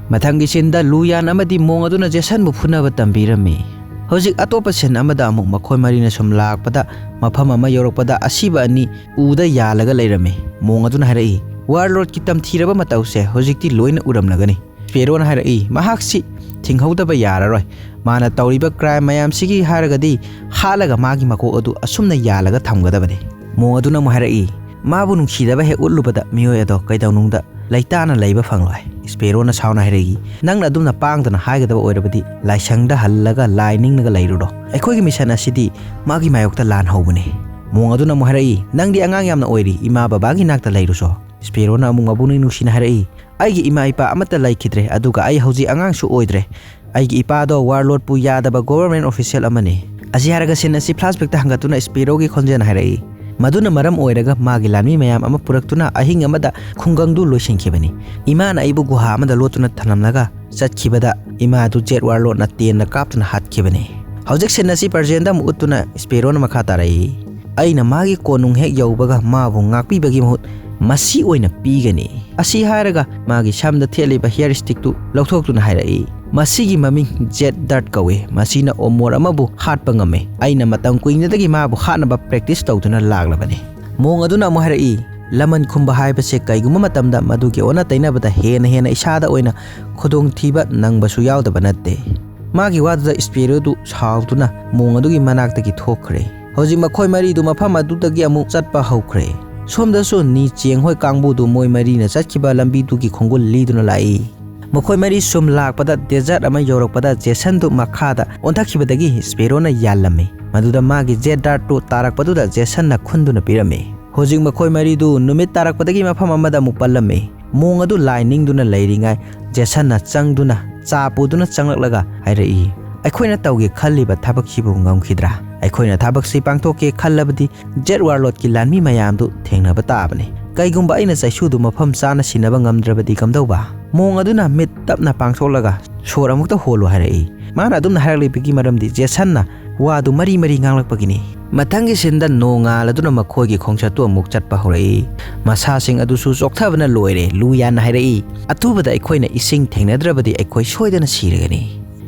ꯃꯊꯪꯒꯤ ꯁꯤꯟꯗ ꯂꯨꯌꯥꯟ ꯑꯃꯗꯤ ꯃꯣꯡ ꯑꯗꯨꯅ ꯖꯦꯁꯟꯕꯨ ꯐꯨꯅꯕ ꯇꯝꯕꯤꯔꯝꯃꯤ꯫ ꯍꯧꯖꯤꯛ ꯑꯇꯣꯞꯄ ꯁꯤꯟ ꯑꯃꯗ ꯑꯃꯨꯛ ꯃꯈꯣꯏ ꯃꯔꯤꯅ ꯁꯨꯝ ꯂꯥꯛꯄꯗ, ꯃꯐꯝ ꯑꯃ ꯌꯧꯔꯛꯄꯗ ꯑꯁꯤꯕ ꯑꯅꯤ ꯎꯗ ꯌꯥꯜꯂꯒ ꯂꯩꯔꯝꯃꯤ꯫ ꯃꯣꯡ ꯑꯗꯨꯅ ꯍꯥꯏꯔꯛꯏ, "ꯋꯥꯔꯂꯣꯔꯗꯀꯤ ꯇꯝꯊꯤꯔꯕ ꯃꯇꯧꯁꯦ ꯍꯧꯖꯤꯛꯇꯤ ꯂꯣꯏꯅ ꯎꯔꯝꯂꯒꯅꯤ"꯫ ꯁ꯭ꯄꯦꯔꯣꯅ ꯍꯥꯏꯔꯛꯏ, "ꯃꯍꯥꯛꯁꯤ ꯊꯤꯡꯍꯧꯗꯕ ꯌꯥꯔꯔꯣꯏ꯫ ꯃꯥꯅ ꯇꯧꯔꯤꯕ ꯀ꯭ꯔꯥꯏꯝ ꯃꯌꯥꯝꯁꯤꯒꯤ ꯍꯥꯏꯔꯒꯗꯤ ꯍꯥꯠꯂꯒ ꯃꯥꯒꯤ ꯃꯀꯣꯛ ꯑꯗꯨ ꯑꯁꯨꯝꯅ ꯌꯥꯜꯂꯒ ꯊꯝꯒꯗꯕꯅꯤ"꯫ ꯃꯣꯡ ꯑꯗꯨꯅ ꯑꯃꯨꯛ ꯍꯥꯏꯔꯛꯏ, "ꯃꯥꯕꯨ ꯅꯨꯡꯁꯤꯗꯕ ꯍꯦꯛ ꯎꯠꯂꯨꯕꯗ ꯃꯤꯑꯣꯏ ꯑꯗꯣ ꯀꯩꯗꯧꯅꯨꯡꯗ ꯂꯩꯇꯥꯅ ꯂꯩꯕ ꯐꯪꯂꯣꯏ"꯫ ꯁ꯭ꯄꯦꯔꯣꯅ ꯁꯥꯎꯅ ꯍꯥꯏꯔꯛꯏ, "ꯅꯪꯅ ꯑꯗꯨꯝꯅ ꯄꯥꯡꯗꯅ ꯍꯥꯏꯒꯗꯕ ꯑꯣꯏꯔꯕꯗꯤ ꯂꯥꯏꯁꯪꯗ ꯍꯜꯂꯒ ꯂꯥꯏ ꯅꯤꯡꯂꯒ ꯂꯩꯔꯨꯔꯣ꯫ ꯑꯩꯈꯣꯏꯒꯤ ꯃꯤꯁꯟ ꯑꯁꯤꯗꯤ ꯃꯥꯒꯤ ꯃꯥꯌꯣꯛꯇ ꯂꯥꯟ ꯍꯧꯕꯅꯤ"꯫ ꯃꯣꯡ ꯑꯗꯨꯅ ꯑꯃꯨꯛ ꯍꯥꯏꯔꯛꯏ, "ꯅꯪꯗꯤ ꯑꯉꯥꯡ ꯌꯥꯝꯅ ꯑꯣꯏꯔꯤ, ꯏꯃꯥ ꯕꯕꯥꯒꯤ ꯅꯥꯛꯇ ꯂꯩꯔꯨꯆꯣ"꯫ ꯁ꯭ꯄꯦꯔꯣꯅ ꯑꯃꯨꯛ ꯃꯕꯨꯛꯅꯤꯡ ꯅꯨꯡꯁꯤꯅ ꯍꯥꯏꯔꯛꯏ, "ꯑꯩꯒꯤ ꯏꯃꯥ ꯏꯄꯥ ꯑꯃꯠꯇ ꯂꯩꯈꯤꯗ꯭ꯔꯦ, ꯑꯗꯨꯒ ꯑꯩ ꯍꯧꯖꯤꯛ ꯑꯉꯥꯡꯁꯨ ꯑꯣꯏꯗ꯭ꯔꯦ꯫ ꯑꯩꯒꯤ ꯏꯄꯥꯗꯣ ꯋꯥꯔꯂꯣꯔꯗꯄꯨ ꯌꯥꯗꯕ ꯒꯣꯚꯔꯟꯃꯦꯟꯠ ꯑꯣꯐꯤꯁꯤꯌꯦꯜ ꯑꯃꯅꯤ"꯫ ꯑꯁꯤ ꯍꯥꯏꯔꯒ ꯁꯤꯟ ꯑꯁꯤ ꯐ꯭ꯂꯥꯁꯕꯦꯛꯇ ꯍꯪꯒꯠꯇꯨꯅ ꯁ꯭ꯄꯦꯔꯣꯒꯤ ꯈꯣꯟꯖꯦꯜꯅ ꯍꯥꯏꯔꯛꯏ, "ꯃꯗꯨꯅ ꯃꯔꯝ ꯑꯣꯏꯔꯒ ꯃꯥꯒꯤ ꯂꯥꯟꯃꯤ ꯃꯌꯥꯝ ꯑꯃ ꯄꯨꯔꯛꯇꯨꯅ ꯑꯍꯤꯡ ꯑꯃꯗ ꯈꯨꯡꯒꯪꯗꯨ ꯂꯣꯏꯁꯤꯟꯈꯤꯕꯅꯤ꯫ ꯏꯃꯥꯅ ꯑꯩꯕꯨ ꯒꯨꯍꯥ ꯑꯃꯗ ꯂꯣꯠꯇꯨꯅ ꯊꯝꯂꯝꯂꯒ ꯆꯠꯈꯤꯕꯗ ꯏꯃꯥꯗꯨ ꯖꯦꯠ ꯋꯥꯔꯂꯣꯔꯗꯅ ꯇꯦꯟꯅ ꯀꯥꯞꯇꯨꯅ ꯍꯥꯠꯈꯤꯕꯅꯤ"꯫ ꯍꯧꯖꯤꯛ ꯁꯤꯟ ꯑꯁꯤ ꯄ꯭ꯔꯖꯦꯟꯗ ꯑꯃꯨꯛ ꯎꯠꯇꯨꯅ ꯁ꯭ꯄꯦꯔꯣꯅ ꯃꯈꯥ ꯇꯥꯔꯛꯏ, ꯑꯩꯅ ꯃꯥꯒꯤ ꯀꯣꯅꯨꯡ ꯍꯦꯛ ꯌꯧꯕꯒ ꯃꯥꯕꯨ ꯉꯥꯛꯄꯤꯕꯒꯤ ꯃꯍꯨꯠ ꯃꯁꯤ ꯑꯣꯏꯅ ꯄꯤꯒꯅꯤ꯫ ꯑꯁꯤ ꯍꯥꯏꯔꯒ ꯃꯥꯒꯤ ꯁꯝꯗ ꯊꯦꯠꯂꯤꯕ ꯍꯤꯌꯔ ꯁ꯭ꯇꯤꯛꯇꯨ ꯂꯧꯊꯣꯛꯇꯨꯅ ꯍꯥꯏꯔꯛꯏ, "ꯃꯁꯤꯒꯤ ꯃꯃꯤꯡ ꯖꯦꯠ ꯗꯥꯔꯠ ꯀꯧꯏ꯫ ꯃꯁꯤꯅ ꯑꯣꯃꯣꯔ ꯑꯃꯕꯨ ꯍꯥꯠꯄ ꯉꯝꯃꯤ꯫ ꯑꯩꯅ ꯃꯇꯝ ꯀꯨꯏꯅꯗꯒꯤ ꯃꯥꯕꯨ ꯍꯥꯠꯅꯕ ꯄ꯭ꯔꯦꯛꯇꯤꯁ ꯇꯧꯗꯨꯅ ꯂꯥꯛꯂꯕꯅꯤ"꯫ ꯃꯣꯡ ꯑꯗꯨꯅ ꯑꯃꯨꯛ ꯍꯥꯏꯔꯛꯏ, "ꯂꯃꯟ ꯈꯨꯝꯕ ꯍꯥꯏꯕꯁꯦ ꯀꯩꯒꯨꯝꯕ ꯃꯇꯝꯗ ꯃꯗꯨꯒꯤ ꯑꯣꯟꯅ ꯇꯩꯅꯕꯗ ꯍꯦꯟꯅ ꯍꯦꯟꯅ ꯏꯁꯥꯗ ꯑꯣꯏꯅ ꯈꯨꯗꯣꯡꯊꯤꯕ ꯅꯪꯕꯁꯨ ꯌꯥꯎꯗꯕ ꯅꯠꯇꯦ"꯫ ꯃꯥꯒꯤ ꯋꯥꯗꯨꯗ ꯁ꯭ꯄꯦꯔꯣꯗꯨ ꯁꯥꯎꯗꯨꯅ ꯃꯣꯡ ꯑꯗꯨꯒꯤ ꯃꯅꯥꯛꯇꯒꯤ ꯊꯣꯛꯈ꯭ꯔꯦ꯫ ꯍꯧꯖꯤꯛ ꯃꯈꯣꯏ ꯃꯔꯤꯗꯨ ꯃꯐꯝ ꯑꯗꯨꯗꯒꯤ ꯑꯃꯨꯛ ꯆꯠꯄ ꯍꯧꯈ꯭ꯔꯦ꯫ ꯁꯣꯝꯗꯁꯨ ꯅꯤ ꯆꯦꯡ ꯍꯣꯏ ꯀꯥꯡꯕꯨꯗꯨ ꯃꯣꯏ ꯃꯔꯤꯅ ꯆꯠꯈꯤꯕ ꯂꯝꯕꯤꯗꯨꯒꯤ ꯈꯣꯡꯒꯨꯜ ꯂꯤꯗꯨꯅ ꯂꯥꯛꯏ꯫ ꯃꯈꯣꯏ ꯃꯔꯤ ꯁꯨꯝ ꯂꯥꯛꯄꯗ ꯗꯦꯖꯔꯠ ꯑꯃ ꯌꯧꯔꯛꯄꯗ ꯖꯦꯁꯟꯗꯨ ꯃꯈꯥꯗ ꯑꯣꯟꯊꯈꯤꯕꯗꯒꯤ ꯁ꯭ꯄꯦꯔꯣꯅ ꯌꯥꯜꯂꯝꯃꯤ꯫ ꯃꯗꯨꯗ ꯃꯥꯒꯤ ꯖꯦꯠ ꯗꯥꯔꯠꯇꯨ ꯇꯥꯔꯛꯄꯗꯨꯗ ꯖꯦꯁꯟꯅ ꯈꯨꯟꯗꯨꯅ ꯄꯤꯔꯝꯃꯤ꯫ ꯍꯧꯖꯤꯛ ꯃꯈꯣꯏ ꯃꯔꯤꯗꯨ ꯅꯨꯃꯤꯠ ꯇꯥꯔꯛꯄꯗꯒꯤ ꯃꯐꯝ ꯑꯃꯗ ꯑꯃꯨꯛ ꯄꯜꯂꯝꯃꯤ꯫ ꯃꯣꯡ ꯑꯗꯨ ꯂꯥꯏ ꯅꯤꯡꯗꯨꯅ ꯂꯩꯔꯤꯉꯥꯏ ꯖꯦꯁꯟꯅ ꯆꯪꯗꯨꯅ ꯆꯥ ꯄꯨꯗꯨꯅ ꯆꯪꯂꯛꯂꯒ ꯍꯥꯏꯔꯛꯏ, "ꯑꯩꯈꯣꯏꯅ ꯇꯧꯒꯦ ꯈꯜꯂꯤꯕ ꯊꯕꯛꯁꯤꯕꯨ ꯉꯝꯈꯤꯗ꯭ꯔꯥ? ꯑꯩꯈꯣꯏꯅ ꯊꯕꯛꯁꯤ ꯄꯥꯡꯊꯣꯛꯀꯦ ꯈꯜꯂꯕꯗꯤ ꯖꯦꯠ ꯋꯥꯔꯂꯣꯠꯀꯤ ꯂꯥꯟꯃꯤ ꯃꯌꯥꯝꯗꯨ ꯊꯦꯡꯅꯕ ꯇꯥꯕꯅꯤ꯫ ꯀꯩꯒꯨꯝꯕ ꯑꯩꯅ ꯆꯩꯁꯨꯗꯨ ꯃꯐꯝ ꯆꯥꯅ ꯁꯤꯟꯅꯕ ꯉꯝꯗ꯭ꯔꯕꯗꯤ ꯀꯝꯗꯧꯕ?" ꯃꯣꯡ ꯑꯗꯨꯅ ꯃꯤꯠ ꯇꯞꯅ ꯄꯥꯡꯊꯣꯛꯂꯒ, "ꯁꯣꯔ ꯑꯃꯨꯛꯇ ꯍꯣꯜꯂꯨ" ꯍꯥꯏꯔꯛꯏ꯫ ꯃꯥꯅ ꯑꯗꯨꯝꯅ ꯍꯥꯏꯔꯛꯂꯤꯕꯒꯤ ꯃꯔꯝꯗꯤ ꯖꯦꯁꯟꯅ ꯋꯥꯗꯨ ꯃꯔꯤ ꯃꯔꯤ ꯉꯥꯡꯂꯛꯄꯒꯤꯅꯤ꯫ ꯃꯊꯪꯒꯤ ꯁꯤꯟꯗ ꯅꯣꯡꯉꯥꯜꯂꯗꯨꯅ ꯃꯈꯣꯏꯒꯤ ꯈꯣꯡꯆꯠꯇꯨ ꯑꯃꯨꯛ ꯆꯠꯄ ꯍꯧꯔꯛꯏ꯫ ꯃꯁꯥꯁꯤꯡ ꯑꯗꯨꯁꯨ ꯆꯣꯛꯊꯕꯅ ꯂꯣꯏꯔꯦ꯫ ꯂꯨ ꯌꯥꯟꯅ ꯍꯥꯏꯔꯛꯏ, "ꯑꯊꯨꯕꯗ ꯑꯩꯈꯣꯏꯅ ꯏꯁꯤꯡ ꯊꯦꯡꯅꯗ꯭ꯔꯕꯗꯤ ꯑꯩꯈꯣꯏ ꯁꯣꯏꯗꯅ ꯁꯤꯔꯒꯅꯤ"꯫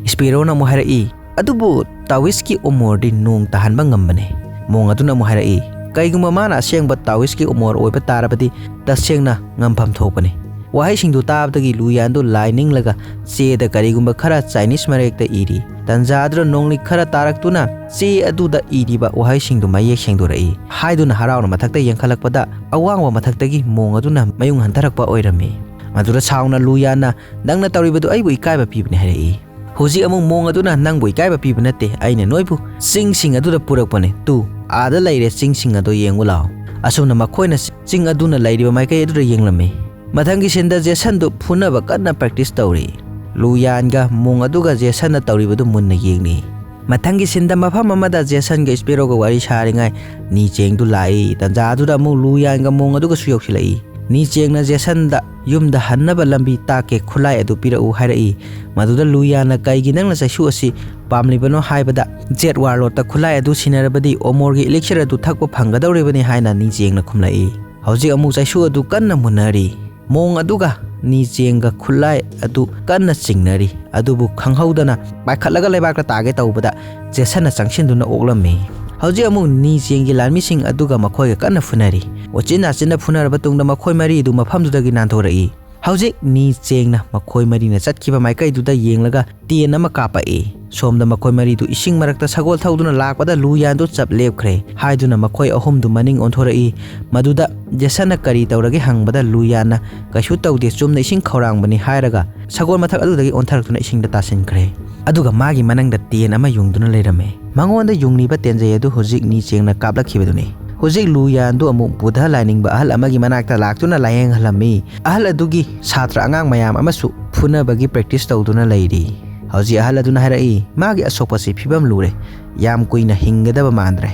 ꯁ꯭ꯄꯦꯔꯣꯅ ꯑꯃꯨꯛ ꯍꯥꯏꯔꯛꯏ, "ꯑꯗꯨꯕꯨ ꯇꯥꯎꯏꯁꯀꯤ ꯎꯃꯣꯔꯗꯤ ꯅꯣꯡ ꯇꯥꯍꯟꯕ ꯉꯝꯕꯅꯦ"꯫ ꯃꯣꯡ ꯑꯗꯨꯅ ꯑꯃꯨꯛ ꯍꯥꯏꯔꯛꯏ, "ꯀꯩꯒꯨꯝꯕ ꯃꯥꯅ ꯑꯁꯦꯡꯕ ꯇꯥꯎꯏꯁꯀꯤ ꯎꯃꯣꯔ ꯑꯣꯏꯕ ꯇꯥꯔꯕꯗꯤ ꯇꯁꯦꯡꯅ ꯉꯝꯐꯝ ꯊꯣꯛꯄꯅꯤ"꯫ ꯋꯥꯍꯩꯁꯤꯡꯗꯨ ꯇꯥꯕꯗꯒꯤ ꯂꯨ ꯌꯥꯟꯗꯨ ꯂꯥꯏ ꯅꯤꯡꯂꯒ ꯆꯦꯗ ꯀꯔꯤꯒꯨꯝꯕ ꯈꯔ ꯆꯥꯏꯅꯤꯁ ꯃꯔꯦꯛꯇ ꯏꯔꯤ꯫ ꯇꯟꯖꯥ ꯑꯗꯨꯗ ꯅꯣꯡꯂꯤꯛ ꯈꯔ ꯇꯥꯔꯛꯇꯨꯅ ꯆꯦ ꯑꯗꯨꯗ ꯏꯔꯤꯕ ꯋꯥꯍꯩꯁꯤꯡꯗꯨ ꯃꯌꯦꯛ ꯁꯦꯡꯗꯣꯔꯛꯏ꯫ ꯍꯥꯏꯗꯨꯅ ꯍꯔꯥꯎꯅ ꯃꯊꯛꯇ ꯌꯦꯡꯈꯠꯂꯛꯄꯗ ꯑꯋꯥꯡꯕ ꯃꯊꯛꯇꯒꯤ ꯃꯣꯡ ꯑꯗꯨꯅ ꯃꯌꯨꯡ ꯍꯟꯊꯔꯛꯄ ꯑꯣꯏꯔꯝꯃꯤ꯫ ꯃꯗꯨꯗ ꯁꯥꯎꯅ ꯂꯨ ꯌꯥꯟꯅ, "ꯅꯪꯅ ꯇꯧꯔꯤꯕꯗꯨ ꯑꯩꯕꯨ ꯏꯀꯥꯏꯕ ꯄꯤꯕꯅꯤ" ꯍꯥꯏꯔꯛꯏ꯫ ꯍꯧꯖꯤꯛ ꯑꯃꯨꯛ ꯃꯣꯡ ꯑꯗꯨꯅ, "ꯅꯪꯕꯨ ꯏꯀꯥꯏꯕ ꯄꯤꯕ ꯅꯠꯇꯦ, ꯑꯩꯅ ꯅꯣꯏꯕꯨ ꯆꯤꯡꯁꯤꯡ ꯑꯗꯨꯗ ꯄꯨꯔꯛꯄꯅꯦ꯫ ꯇꯨ, ꯑꯥꯗ ꯂꯩꯔꯦ, ꯆꯤꯡꯁꯤꯡ ꯑꯗꯣ ꯌꯦꯡꯉꯨ ꯂꯥꯎ"꯫ ꯑꯁꯨꯝꯅ ꯃꯈꯣꯏꯅ ꯆꯤꯡ ꯑꯗꯨꯅ ꯂꯩꯔꯤꯕ ꯃꯥꯏꯀꯩ ꯑꯗꯨꯗ ꯌꯦꯡꯂꯝꯃꯤ꯫ ꯃꯊꯪꯒꯤ ꯁꯤꯟꯗ ꯖꯦꯁꯟꯗꯨ ꯐꯨꯅꯕ ꯀꯟꯅ ꯄ꯭ꯔꯦꯛꯇꯤꯁ ꯇꯧꯔꯤ꯫ ꯂꯨ ꯌꯥꯟꯒ ꯃꯣꯡ ꯑꯗꯨꯒ ꯖꯦꯁꯟꯅ ꯇꯧꯔꯤꯕꯗꯨ ꯃꯨꯟꯅ ꯌꯦꯡꯂꯤ꯫ ꯃꯊꯪꯒꯤ ꯁꯤꯟꯗ ꯃꯐꯝ ꯑꯃꯗ ꯖꯦꯁꯟꯒ ꯁ꯭ꯄꯦꯔꯣꯒ ꯋꯥꯔꯤ ꯁꯥꯔꯤꯉꯩ ꯅꯤ ꯆꯦꯡꯗꯨ ꯂꯥꯛꯏ꯫ ꯇꯟꯖꯥ ꯑꯗꯨꯗ ꯑꯃꯨꯛ ꯂꯨ ꯌꯥꯟꯒ ꯃꯣꯡ ꯑꯗꯨꯒꯁꯨ ꯌꯧꯁꯤꯜꯂꯛꯏ꯫ ꯅꯤ ꯆꯦꯡꯅ ꯖꯦꯁꯟꯗ ꯌꯨꯝꯗ ꯍꯟꯅꯕ ꯂꯝꯕꯤ ꯇꯥꯛꯀꯦ, ꯈꯨꯠꯂꯥꯏ ꯑꯗꯨ ꯄꯤꯔꯛꯎ ꯍꯥꯏꯔꯛꯏ꯫ ꯃꯗꯨꯗ ꯂꯨ ꯌꯥꯟꯅ ꯀꯩꯒꯤ ꯅꯪꯅ ꯆꯩꯁꯨ ꯑꯁꯤ ꯄꯥꯝꯂꯤꯕꯅꯣ ꯍꯥꯏꯕꯗ, ꯖꯦꯠ ꯋꯥꯔꯂꯣꯠꯇ ꯈꯨꯠꯂꯥꯏ ꯑꯗꯨ ꯁꯤꯟꯅꯔꯕꯗꯤ ꯑꯣꯃꯣꯔꯒꯤ ꯏꯂꯤꯛꯁꯔ ꯑꯗꯨ ꯊꯛꯄ ꯐꯪꯒꯗꯧꯔꯤꯕꯅꯤ ꯍꯥꯏꯅ ꯅꯤ ꯆꯦꯡꯅ ꯈꯨꯝꯂꯛꯏ꯫ ꯍꯧꯖꯤꯛ ꯑꯃꯨꯛ ꯆꯩꯁꯨ ꯑꯗꯨ ꯀꯟꯅ ꯃꯨꯟꯅꯔꯤ꯫ ꯃꯣꯡ ꯑꯗꯨꯒ ꯅꯤ ꯆꯦꯡꯒ ꯈꯨꯠꯂꯥꯏ ꯑꯗꯨ ꯀꯟꯅ ꯆꯤꯡꯅꯔꯤ꯫ ꯑꯗꯨꯕꯨ ꯈꯪꯍꯧꯗꯅ ꯄꯥꯏꯈꯠꯂꯒ ꯂꯩꯕꯥꯛꯇ ꯇꯥꯒꯦ ꯇꯧꯕꯗ ꯖꯦꯁꯟꯅ ꯆꯪꯁꯤꯟꯗꯨꯅ ꯑꯣꯛꯂꯝꯃꯤ꯫ ꯍꯧꯖꯤꯛ ꯑꯃꯨꯛ ꯅꯤ ꯆꯦꯡꯒꯤ ꯂꯥꯟꯃꯤꯁꯤꯡ ꯑꯗꯨꯒ ꯃꯈꯣꯏꯒ ꯀꯟꯅ ꯐꯨꯅꯔꯤ꯫ ꯎꯆꯤꯟ ꯅꯥꯆꯤꯟꯅ ꯐꯨꯅꯔꯕ ꯇꯨꯡꯗ ꯃꯈꯣꯏ ꯃꯔꯤ ꯑꯗꯨ ꯃꯐꯝꯗꯨꯗꯒꯤ ꯅꯥꯟꯊꯣꯔꯛꯏ꯫ ꯍꯧꯖꯤꯛ ꯅꯤ ꯆꯦꯡꯅ ꯃꯈꯣꯏ ꯃꯔꯤꯅ ꯆꯠꯈꯤꯕ ꯃꯥꯏꯀꯩꯗꯨꯗ ꯌꯦꯡꯂꯒ ꯇꯦꯟ ꯑꯃ ꯀꯥꯞꯄꯛꯏ꯫ ꯁꯣꯝꯗ ꯃꯈꯣꯏ ꯃꯔꯤꯗꯨ ꯏꯁꯤꯡ ꯃꯔꯛꯇ ꯁꯒꯣꯜ ꯊꯧꯗꯨꯅ ꯂꯥꯛꯄꯗ ꯂꯨ ꯌꯥꯟꯗꯨ ꯆꯞ ꯂꯦꯞꯈ꯭ꯔꯦ ꯍꯥꯏꯗꯨꯅ ꯃꯈꯣꯏ ꯑꯍꯨꯝꯗꯨ ꯃꯅꯤꯡ ꯑꯣꯟꯊꯣꯔꯛꯏ꯫ ꯃꯗꯨꯗ ꯖꯦꯁꯟꯅ ꯀꯔꯤ ꯇꯧꯔꯒꯦ ꯍꯪꯕꯗ ꯂꯨ ꯌꯥꯟꯅ ꯀꯩꯁꯨ ꯇꯧꯗꯦ, ꯆꯨꯝꯅ ꯏꯁꯤꯡ ꯈꯧꯔꯥꯡꯕꯅꯤ ꯍꯥꯏꯔꯒ ꯁꯒꯣꯜ ꯃꯊꯛ ꯑꯗꯨꯗꯒꯤ ꯑꯣꯟꯊꯔꯛꯇꯨꯅ ꯏꯁꯤꯡꯗ ꯇꯥꯁꯤꯟꯈ꯭ꯔꯦ꯫ ꯑꯗꯨꯒ ꯃꯥꯒꯤ ꯃꯅꯤꯡꯗ ꯇꯦꯟ ꯑꯃ ꯌꯨꯡꯗꯨꯅ ꯂꯩꯔꯝꯃꯦ꯫ ꯃꯉꯣꯟꯗ ꯌꯨꯡꯂꯤꯕ ꯇꯦꯟꯖꯩ ꯑꯗꯨ ꯍꯧꯖꯤꯛ ꯅꯤ ꯆꯦꯡꯅ ꯀꯥꯞꯂꯛꯈꯤꯕꯗꯨꯅꯤ꯫ ꯍꯧꯖꯤꯛ ꯂꯨ ꯌꯥꯟꯗꯨ ꯑꯃꯨꯛ ꯕꯨꯙ ꯂꯥꯏꯅꯤꯡꯕ ꯑꯍꯜ ꯑꯃꯒꯤ ꯃꯅꯥꯛꯇ ꯂꯥꯛꯇꯨꯅ ꯂꯥꯌꯦꯡꯍꯜꯂꯝꯃꯤ꯫ ꯑꯍꯜ ꯑꯗꯨꯒꯤ ꯁꯥꯇ꯭ꯔ ꯑꯉꯥꯡ ꯃꯌꯥꯝ ꯑꯃꯁꯨ ꯐꯨꯅꯕꯒꯤ ꯄ꯭ꯔꯦꯛꯇꯤꯁ ꯇꯧꯗꯨꯅ ꯂꯩꯔꯤ꯫ ꯍꯧꯖꯤꯛ ꯑꯍꯜ ꯑꯗꯨꯅ ꯍꯥꯏꯔꯛꯏ, ꯃꯥꯒꯤ ꯑꯁꯣꯛꯄꯁꯤ ꯐꯤꯕꯝ ꯂꯨꯔꯦ, ꯌꯥꯝ ꯀꯨꯏꯅ ꯍꯤꯡꯒꯗꯕ ꯃꯥꯟꯗ꯭ꯔꯦ꯫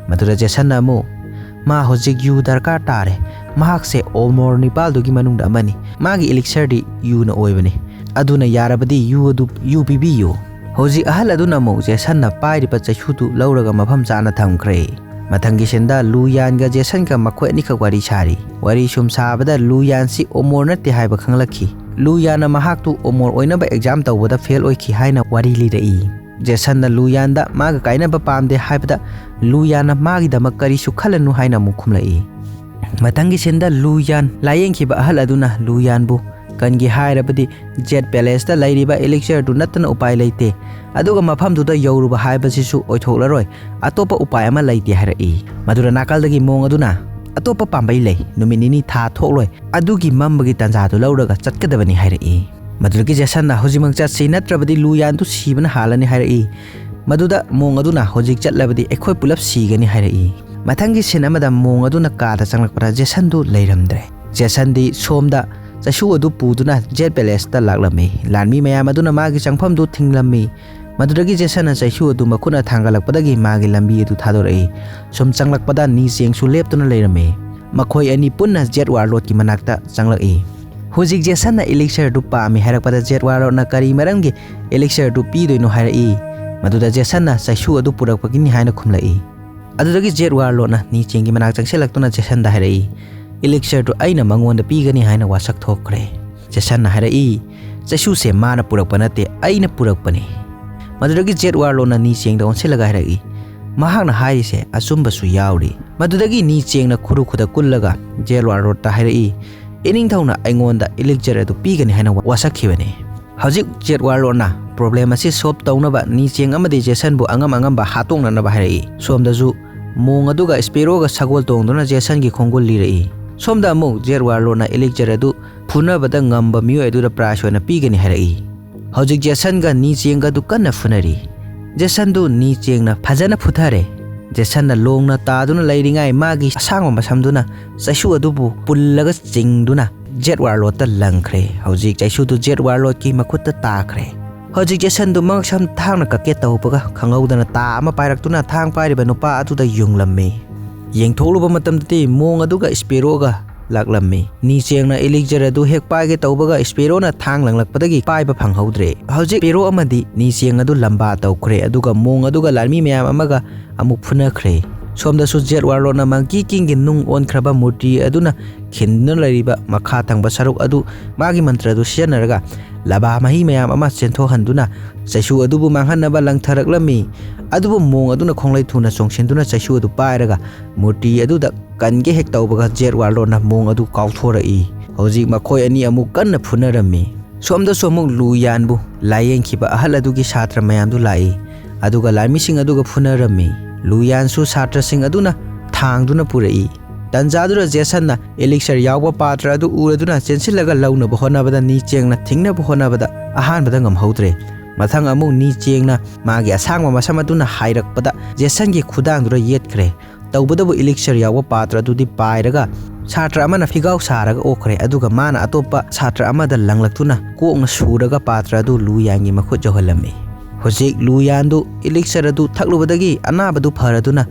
ꯃꯗꯨꯗ ꯖꯦꯁꯟꯅ ꯑꯃꯨꯛ, ꯃꯥ ꯍꯧꯖꯤꯛ ꯌꯨ ꯗꯔꯀꯥꯔ ꯇꯥꯔꯦ꯫ ꯃꯍꯥꯛꯁꯦ ꯑꯣꯜꯃꯣꯔ ꯅꯤꯄꯥꯜꯗꯨꯒꯤ ꯃꯅꯨꯡꯗ ꯑꯃꯅꯤ꯫ ꯃꯥꯒꯤ ꯏꯂꯤꯛꯁꯔꯗꯤ ꯌꯨꯅ ꯑꯣꯏꯕꯅꯤ꯫ ꯑꯗꯨꯅ ꯌꯥꯔꯕꯗꯤ ꯌꯨ ꯑꯗꯨ, ꯌꯨ ꯄꯤꯕꯤꯌꯨ꯫ ꯍꯧꯖꯤꯛ ꯑꯍꯜ ꯑꯗꯨꯅ ꯑꯃꯨꯛ ꯖꯦꯁꯟꯅ ꯄꯥꯏꯔꯤꯕ ꯆꯩꯁꯨꯗꯨ ꯂꯧꯔꯒ ꯃꯐꯝ ꯆꯥꯅ ꯊꯝꯈ꯭ꯔꯦ꯫ ꯃꯊꯪꯒꯤ ꯁꯤꯟꯗ ꯂꯨ ꯌꯥꯟꯒ ꯖꯦꯁꯟꯒ ꯃꯈꯣꯏ ꯑꯅꯤꯈꯛ ꯋꯥꯔꯤ ꯁꯥꯔꯤ꯫ ꯋꯥꯔꯤ ꯁꯨꯝ ꯁꯥꯕꯗ ꯂꯨ ꯌꯥꯟꯁꯤ ꯑꯣꯃꯣꯔ ꯅꯠꯇꯦ ꯍꯥꯏꯕ ꯈꯪꯂꯛꯈꯤ꯫ ꯂꯨ ꯌꯥꯟꯅ ꯃꯍꯥꯛꯇꯨ ꯑꯣꯃꯣꯔ ꯑꯣꯏꯅꯕ ꯑꯦꯛꯖꯥꯝ ꯇꯧꯕꯗ ꯐꯦꯜ ꯑꯣꯏꯈꯤ ꯍꯥꯏꯅ ꯋꯥꯔꯤ ꯂꯤꯔꯛꯏ꯫ ꯖꯦꯁꯟꯅ ꯂꯨ ꯌꯥꯟꯗ ꯃꯥꯒ ꯀꯥꯏꯅꯕ ꯄꯥꯝꯗꯦ ꯍꯥꯏꯕꯗ ꯂꯨ ꯌꯥꯟꯅ ꯃꯥꯒꯤꯗꯃꯛ ꯀꯔꯤꯁꯨ ꯈꯜꯂꯅꯨ ꯍꯥꯏꯅ ꯑꯃꯨꯛ ꯈꯨꯝꯂꯛꯏ꯫ ꯃꯊꯪꯒꯤ ꯁꯤꯟꯗ ꯂꯨ ꯌꯥꯟ ꯂꯥꯌꯦꯡꯈꯤꯕ ꯑꯍꯜ ꯑꯗꯨꯅ ꯂꯨ ꯌꯥꯟꯕꯨ ꯀꯟꯒꯦ ꯍꯥꯏꯔꯕꯗꯤ ꯖꯦꯠ ꯄꯦꯂꯦꯁꯇ ꯂꯩꯔꯤꯕ ꯏꯂꯤꯛꯁꯔꯗꯨ ꯅꯠꯇꯅ ꯎꯄꯥꯏ ꯂꯩꯇꯦ꯫ ꯑꯗꯨꯒ ꯃꯐꯝꯗꯨꯗ ꯌꯧꯔꯨꯕ ꯍꯥꯏꯕꯁꯤꯁꯨ ꯑꯣꯏꯊꯣꯛꯂꯔꯣꯏ꯫ ꯑꯇꯣꯞꯄ ꯎꯄꯥꯏ ꯑꯃ ꯂꯩꯇꯦ ꯍꯥꯏꯔꯛꯏ꯫ ꯃꯗꯨꯗ ꯅꯥꯀꯜꯗꯒꯤ ꯃꯣꯡ ꯑꯗꯨꯅ, ꯑꯇꯣꯞꯄ ꯄꯥꯝꯕꯩ ꯂꯩ, ꯅꯨꯃꯤꯠ ꯅꯤꯅꯤ ꯊꯥ ꯊꯣꯛꯂꯣꯏ꯫ ꯑꯗꯨꯒꯤ ꯃꯝꯕꯒꯤ ꯇꯥꯟꯖꯥꯗꯨ ꯂꯧꯔꯒ ꯆꯠꯀꯗꯕꯅꯤ ꯍꯥꯏꯔꯛꯏ꯫ ꯃꯗꯨꯗꯒꯤ ꯖꯦꯁꯟꯅ ꯍꯧꯖꯤꯛꯃꯛ ꯆꯠꯁꯤ, ꯅꯠꯇ꯭ꯔꯕꯗꯤ ꯂꯨ ꯌꯥꯟꯗꯨ ꯁꯤꯕꯅ ꯍꯥꯜꯂꯅꯤ ꯍꯥꯏꯔꯛꯏ꯫ ꯃꯗꯨꯗ ꯃꯣꯡ ꯑꯗꯨꯅ ꯍꯧꯖꯤꯛ ꯆꯠꯂꯕꯗꯤ ꯑꯩꯈꯣꯏ ꯄꯨꯂꯞ ꯁꯤꯒꯅꯤ ꯍꯥꯏꯔꯛꯏ꯫ ꯃꯊꯪꯒꯤ ꯁꯤꯟ ꯑꯃꯗ ꯃꯣꯡ ꯑꯗꯨꯅ ꯀꯥꯗ ꯆꯪꯂꯛꯄꯗ ꯖꯦꯁꯟꯗꯨ ꯂꯩꯔꯝꯗ꯭ꯔꯦ꯫ ꯖꯦꯁꯟꯗꯤ ꯁꯣꯝꯗ ꯆꯩꯁꯨ ꯑꯗꯨ ꯄꯨꯗꯨꯅ ꯖꯦꯠ ꯄꯦꯂꯦꯁꯇ ꯂꯥꯛꯂꯝꯃꯤ꯫ ꯂꯥꯟꯃꯤ ꯃꯌꯥꯝ ꯑꯗꯨꯅ ꯃꯥꯒꯤ ꯆꯪꯐꯝꯗꯨ ꯊꯤꯡꯂꯝꯃꯤ꯫ ꯃꯗꯨꯗꯒꯤ ꯖꯦꯁꯟꯅ ꯆꯩꯁꯨ ꯑꯗꯨ ꯃꯈꯨꯠꯅ ꯊꯥꯡꯒꯠꯂꯛꯄꯗꯒꯤ ꯃꯥꯒꯤ ꯂꯝꯕꯤ ꯑꯗꯨ ꯊꯥꯗꯣꯔꯛꯏ꯫ ꯁꯨꯝ ꯆꯪꯂꯛꯄꯗ ꯅꯤ ꯆꯦꯡꯁꯨ ꯂꯦꯞꯇꯨꯅ ꯂꯩꯔꯝꯃꯤ꯫ ꯃꯈꯣꯏ ꯑꯅꯤ ꯄꯨꯟꯅ ꯖꯦꯠ ꯋꯥꯔꯂꯣꯔꯗꯀꯤ ꯃꯅꯥꯛꯇ ꯆꯪꯂꯛꯏ꯫ ꯍꯧꯖꯤꯛ ꯖꯦꯁꯟꯅ ꯏꯂꯤꯛꯁꯔꯗꯨ ꯄꯥꯝꯃꯤ ꯍꯥꯏꯔꯛꯄꯗ ꯖꯦꯠ ꯋꯥꯔꯂꯣꯔꯗꯅ ꯀꯔꯤ ꯃꯔꯝꯒꯤ ꯏꯂꯤꯛꯁꯔꯗꯨ ꯄꯤꯗꯣꯏꯅꯣ ꯍꯥꯏꯔꯛꯏ꯫ ꯃꯗꯨꯗ ꯖꯦꯁꯟꯅ ꯆꯩꯁꯨ ꯑꯗꯨ ꯄꯨꯔꯛꯄꯒꯤꯅꯤ ꯍꯥꯏꯅ ꯈꯨꯝꯂꯛꯏ꯫ ꯑꯗꯨꯗꯒꯤ ꯖꯦꯠ ꯋꯥꯔꯂꯣꯔꯗꯅ ꯅꯤ ꯆꯦꯡꯒꯤ ꯃꯅꯥꯛ ꯆꯪꯁꯤꯜꯂꯛꯇꯨꯅ ꯖꯦꯁꯟꯗ ꯍꯥꯏꯔꯛꯏ, "ꯏꯂꯤꯛꯁꯔꯗꯨ ꯑꯩꯅ ꯃꯉꯣꯟꯗ ꯄꯤꯒꯅꯤ" ꯍꯥꯏꯅ ꯋꯥꯁꯛ ꯊꯣꯛꯈ꯭ꯔꯦ꯫ ꯖꯦꯁꯟꯅ ꯍꯥꯏꯔꯛꯏ, "ꯆꯩꯁꯨꯁꯦ ꯃꯥꯅ ꯄꯨꯔꯛꯄ ꯅꯠꯇꯦ, ꯑꯩꯅ ꯄꯨꯔꯛꯄꯅꯤ"꯫ ꯃꯗꯨꯗꯒꯤ ꯖꯦꯠ ꯋꯥꯔꯂꯣꯔꯗꯅ ꯅꯤ ꯆꯦꯡꯗ ꯑꯣꯟꯁꯤꯜꯂꯒ ꯍꯥꯏꯔꯛꯏ, "ꯃꯍꯥꯛꯅ ꯍꯥꯏꯔꯤꯁꯦ ꯑꯆꯨꯝꯕꯁꯨ ꯌꯥꯎꯔꯤ"꯫ ꯃꯗꯨꯗꯒꯤ ꯅꯤ ꯆꯦꯡꯅ ꯈꯨꯔꯨ ꯈꯨꯗ ꯀꯨꯜꯂꯒ ꯖꯦꯠ ꯋꯥꯔꯂꯣꯔꯗꯇ ꯍꯥꯏꯔꯛꯏ, "ꯏꯅꯤꯡꯊꯧꯅ ꯑꯩꯉꯣꯟꯗ ꯏꯂꯤꯛꯁꯔ ꯑꯗꯨ ꯄꯤꯒꯅꯤ" ꯍꯥꯏꯅ ꯋꯥꯁꯛꯈꯤꯕꯅꯤ꯫ ꯍꯧꯖꯤꯛ ꯖꯦꯠ ꯋꯥꯔꯂꯣꯔꯗꯅ ꯄ꯭ꯔꯣꯕ꯭ꯂꯦꯝ ꯑꯁꯤ ꯁꯣꯜꯕ ꯇꯧꯅꯕ ꯅꯤ ꯆꯦꯡ ꯑꯃꯗꯤ ꯖꯦꯁꯟꯕꯨ ꯑꯉꯝ ꯑꯉꯝꯕ ꯍꯥꯠꯇꯣꯛꯅꯅꯕ ꯍꯥꯏꯔꯛꯏ꯫ ꯁꯣꯝꯗꯁꯨ ꯃꯣꯡ ꯑꯗꯨꯒ ꯁ꯭ꯄꯦꯔꯣꯒ ꯁꯒꯣꯜ ꯇꯣꯡꯗꯨꯅ ꯖꯦꯁꯟꯒꯤ ꯈꯣꯡꯒꯨꯜ ꯂꯤꯔꯛꯏ꯫ ꯁꯣꯝꯗ ꯑꯃꯨꯛ ꯖꯦꯠ ꯋꯥꯔꯂꯣꯔꯗꯅ ꯏꯂꯤꯛꯁꯔ ꯑꯗꯨ ꯐꯨꯅꯕꯗ ꯉꯝꯕ ꯃꯤꯑꯣꯏ ꯑꯗꯨꯗ ꯄ꯭ꯔꯥꯏꯖ ꯑꯣꯏꯅ ꯄꯤꯒꯅꯤ ꯍꯥꯏꯔꯛꯏ꯫ ꯍꯧꯖꯤꯛ ꯖꯦꯁꯟꯒ ꯅꯤ ꯆꯦꯡꯒ ꯑꯗꯨ ꯀꯟꯅ ꯐꯨꯅꯔꯤ꯫ ꯖꯦꯁꯟꯗꯨ ꯅꯤ ꯆꯦꯡꯅ ꯐꯖꯅ ꯐꯨꯊꯔꯦ꯫ ꯖꯦꯁꯟꯅ ꯂꯣꯡꯅ ꯇꯥꯗꯨꯅ ꯂꯩꯔꯤꯉꯥꯏ ꯃꯥꯒꯤ ꯑꯁꯥꯡꯕ ꯃꯁꯝꯗꯨꯅ ꯆꯩꯁꯨ ꯑꯗꯨꯕꯨ ꯄꯨꯜꯂꯒ ꯆꯤꯡꯗꯨꯅ ꯖꯦꯠ ꯋꯥꯔꯂꯣꯔꯗꯇ ꯂꯪꯈ꯭ꯔꯦ꯫ ꯍꯧꯖꯤꯛ ꯆꯩꯁꯨꯗꯨ ꯖꯦꯠ ꯋꯥꯔꯂꯣꯔꯗꯀꯤ ꯃꯈꯨꯠꯇ ꯇꯥꯈ꯭ꯔꯦ꯫ ꯍꯧꯖꯤꯛ ꯖꯦꯁꯟꯗꯨ ꯃꯉꯛꯁꯝ ꯊꯥꯡꯅ ꯀꯛꯀꯦ ꯇꯧꯕꯒ ꯈꯪꯍꯧꯗꯅ ꯇꯥ ꯑꯃ ꯄꯥꯏꯔꯛꯇꯨꯅ ꯊꯥꯡ ꯄꯥꯏꯔꯤꯕ ꯅꯨꯄꯥ ꯑꯗꯨꯗ ꯌꯨꯡꯂꯝꯃꯤ꯫ ꯌꯦꯡꯊꯣꯛꯂꯨꯕ ꯃꯇꯝꯗꯗꯤ ꯃꯣꯡ ꯑꯗꯨꯒ ꯁ꯭ꯄꯦꯔꯣꯒ ꯂꯥꯛꯂꯝꯃꯤ꯫ ꯅꯤ ꯆꯦꯡꯅ ꯏꯂꯤꯛꯁꯔ ꯑꯗꯨ ꯍꯦꯛ ꯄꯥꯏꯒꯦ ꯇꯧꯕꯒ ꯁ꯭ꯄꯦꯔꯣꯅ ꯊꯥꯡ ꯂꯪꯂꯛꯄꯗꯒꯤ ꯄꯥꯏꯕ ꯐꯪꯍꯧꯗ꯭ꯔꯦ꯫ ꯍꯧꯖꯤꯛ ꯁ꯭ꯄꯦꯔꯣ ꯑꯃꯗꯤ ꯅꯤ ꯆꯦꯡ ꯑꯗꯨ ꯂꯝꯕꯥ ꯇꯧꯈ꯭ꯔꯦ, ꯑꯗꯨꯒ ꯃꯣꯡ ꯑꯗꯨꯒ ꯂꯥꯟꯃꯤ ꯃꯌꯥꯝ ꯑꯃꯒ ꯑꯃꯨꯛ ꯐꯨꯅꯈ꯭ꯔꯦ꯫ ꯁꯣꯝꯗꯁꯨ ꯖꯦꯠ ꯋꯥꯔꯂꯣꯔꯗꯅ ꯃꯪꯀꯤ ꯀꯤꯡꯒꯤ ꯅꯨꯡ ꯑꯣꯟꯈ꯭ꯔꯕ ꯃꯨꯔꯇꯤ ꯑꯗꯨꯅ ꯈꯤꯟꯗꯨꯅ ꯂꯩꯔꯤꯕ ꯃꯈꯥ ꯊꯪꯕ ꯁꯔꯨꯛ ꯑꯗꯨ ꯃꯥꯒꯤ ꯃꯟꯇ꯭ꯔ ꯑꯗꯨ ꯁꯤꯖꯤꯟꯅꯔꯒ ꯂꯕꯥ ꯃꯍꯤ ꯃꯌꯥꯝ ꯑꯃ ꯆꯦꯟꯊꯣꯛꯍꯟꯗꯨꯅ ꯆꯩꯁꯨ ꯑꯗꯨꯕꯨ ꯃꯥꯡꯍꯟꯅꯕ ꯂꯪꯊꯔꯛꯂꯝꯃꯤ꯫ ꯑꯗꯨꯕꯨ ꯃꯣꯡ ꯑꯗꯨꯅ ꯈꯣꯡꯂꯩ ꯊꯨꯅ ꯆꯣꯡꯁꯤꯟꯗꯨꯅ ꯆꯩꯁꯨ ꯑꯗꯨ ꯄꯥꯏꯔꯒ ꯃꯨꯔꯇꯤ ꯑꯗꯨꯗ ꯀꯟꯒꯦ ꯍꯦꯛ ꯇꯧꯕꯒ ꯖꯦꯠ ꯋꯥꯔꯂꯣꯔꯗꯅ ꯃꯣꯡ ꯑꯗꯨ ꯀꯥꯎꯊꯣꯔꯛꯏ꯫ ꯍꯧꯖꯤꯛ ꯃꯈꯣꯏ ꯑꯅꯤ ꯑꯃꯨꯛ ꯀꯟꯅ ꯐꯨꯅꯔꯝꯃꯤ꯫ ꯁꯣꯝꯗꯁꯨ ꯑꯃꯨꯛ ꯂꯨ ꯌꯥꯟꯕꯨ ꯂꯥꯌꯦꯡꯈꯤꯕ ꯑꯍꯜ ꯑꯗꯨꯒꯤ ꯁꯥꯇ꯭ꯔ ꯃꯌꯥꯝꯗꯨ ꯂꯥꯛꯏ, ꯑꯗꯨꯒ ꯂꯥꯟꯃꯤꯁꯤꯡ ꯑꯗꯨꯒ ꯐꯨꯅꯔꯝꯃꯤ꯫ ꯂꯨ ꯌꯥꯟꯁꯨ ꯁꯥꯇ꯭ꯔꯁꯤꯡ ꯑꯗꯨꯅ ꯊꯥꯡꯗꯨꯅ ꯄꯨꯔꯛꯏ꯫ ꯇꯟꯖꯥꯗꯨꯗ ꯖꯦꯁꯟꯅ ꯏꯂꯤꯛꯁꯔ ꯌꯥꯎꯕ ꯄꯥꯇ꯭ꯔ ꯑꯗꯨ ꯎꯔꯗꯨꯅ ꯆꯦꯟꯁꯤꯜꯂꯒ ꯂꯧꯅꯕ ꯍꯣꯠꯅꯕꯗ ꯅꯤ ꯆꯦꯡꯅ ꯊꯤꯡꯅꯕ ꯍꯣꯠꯅꯕꯗ ꯑꯍꯥꯟꯕꯗ ꯉꯝꯍꯧꯗ꯭ꯔꯦ꯫ ꯃꯊꯪ ꯑꯃꯨꯛ ꯅꯤ ꯆꯦꯡꯅ ꯃꯥꯒꯤ ꯑꯁꯥꯡꯕ ꯃꯁꯝ ꯑꯗꯨꯅ ꯍꯥꯏꯔꯛꯄꯗ ꯖꯦꯁꯟꯒꯤ ꯈꯨꯗꯥꯡꯗꯨꯗ ꯌꯦꯠꯈ꯭ꯔꯦ꯫ ꯇꯧꯕꯇꯕꯨ ꯏꯂꯤꯛꯁꯔ ꯌꯥꯎꯕ ꯄꯥꯇ꯭ꯔ ꯑꯗꯨꯗꯤ ꯄꯥꯏꯔꯒ ꯁꯥꯇ꯭ꯔ ꯑꯃꯅ ꯐꯤꯒꯥꯎ ꯁꯥꯔꯒ ꯑꯣꯛꯈ꯭ꯔꯦ, ꯑꯗꯨꯒ ꯃꯥꯅ ꯑꯇꯣꯞꯄ ꯁꯥꯇ꯭ꯔ ꯑꯃꯗ ꯂꯪꯂꯛꯇꯨꯅ ꯀꯣꯛꯅ ꯁꯨꯔꯒ ꯄꯥꯇ꯭ꯔ ꯑꯗꯨ ꯂꯨ ꯌꯥꯟꯒꯤ ꯃꯈꯨꯠ ꯌꯧꯍꯜꯂꯝꯃꯤ꯫ ꯍꯧꯖꯤꯛ ꯂꯨ ꯌꯥꯟꯗꯨ ꯏꯂꯤꯛꯁꯔ ꯑꯗꯨ ꯊꯛꯂꯨꯕꯗꯒꯤ ꯑꯅꯥꯕꯗꯨ ꯐꯔꯗꯨꯅ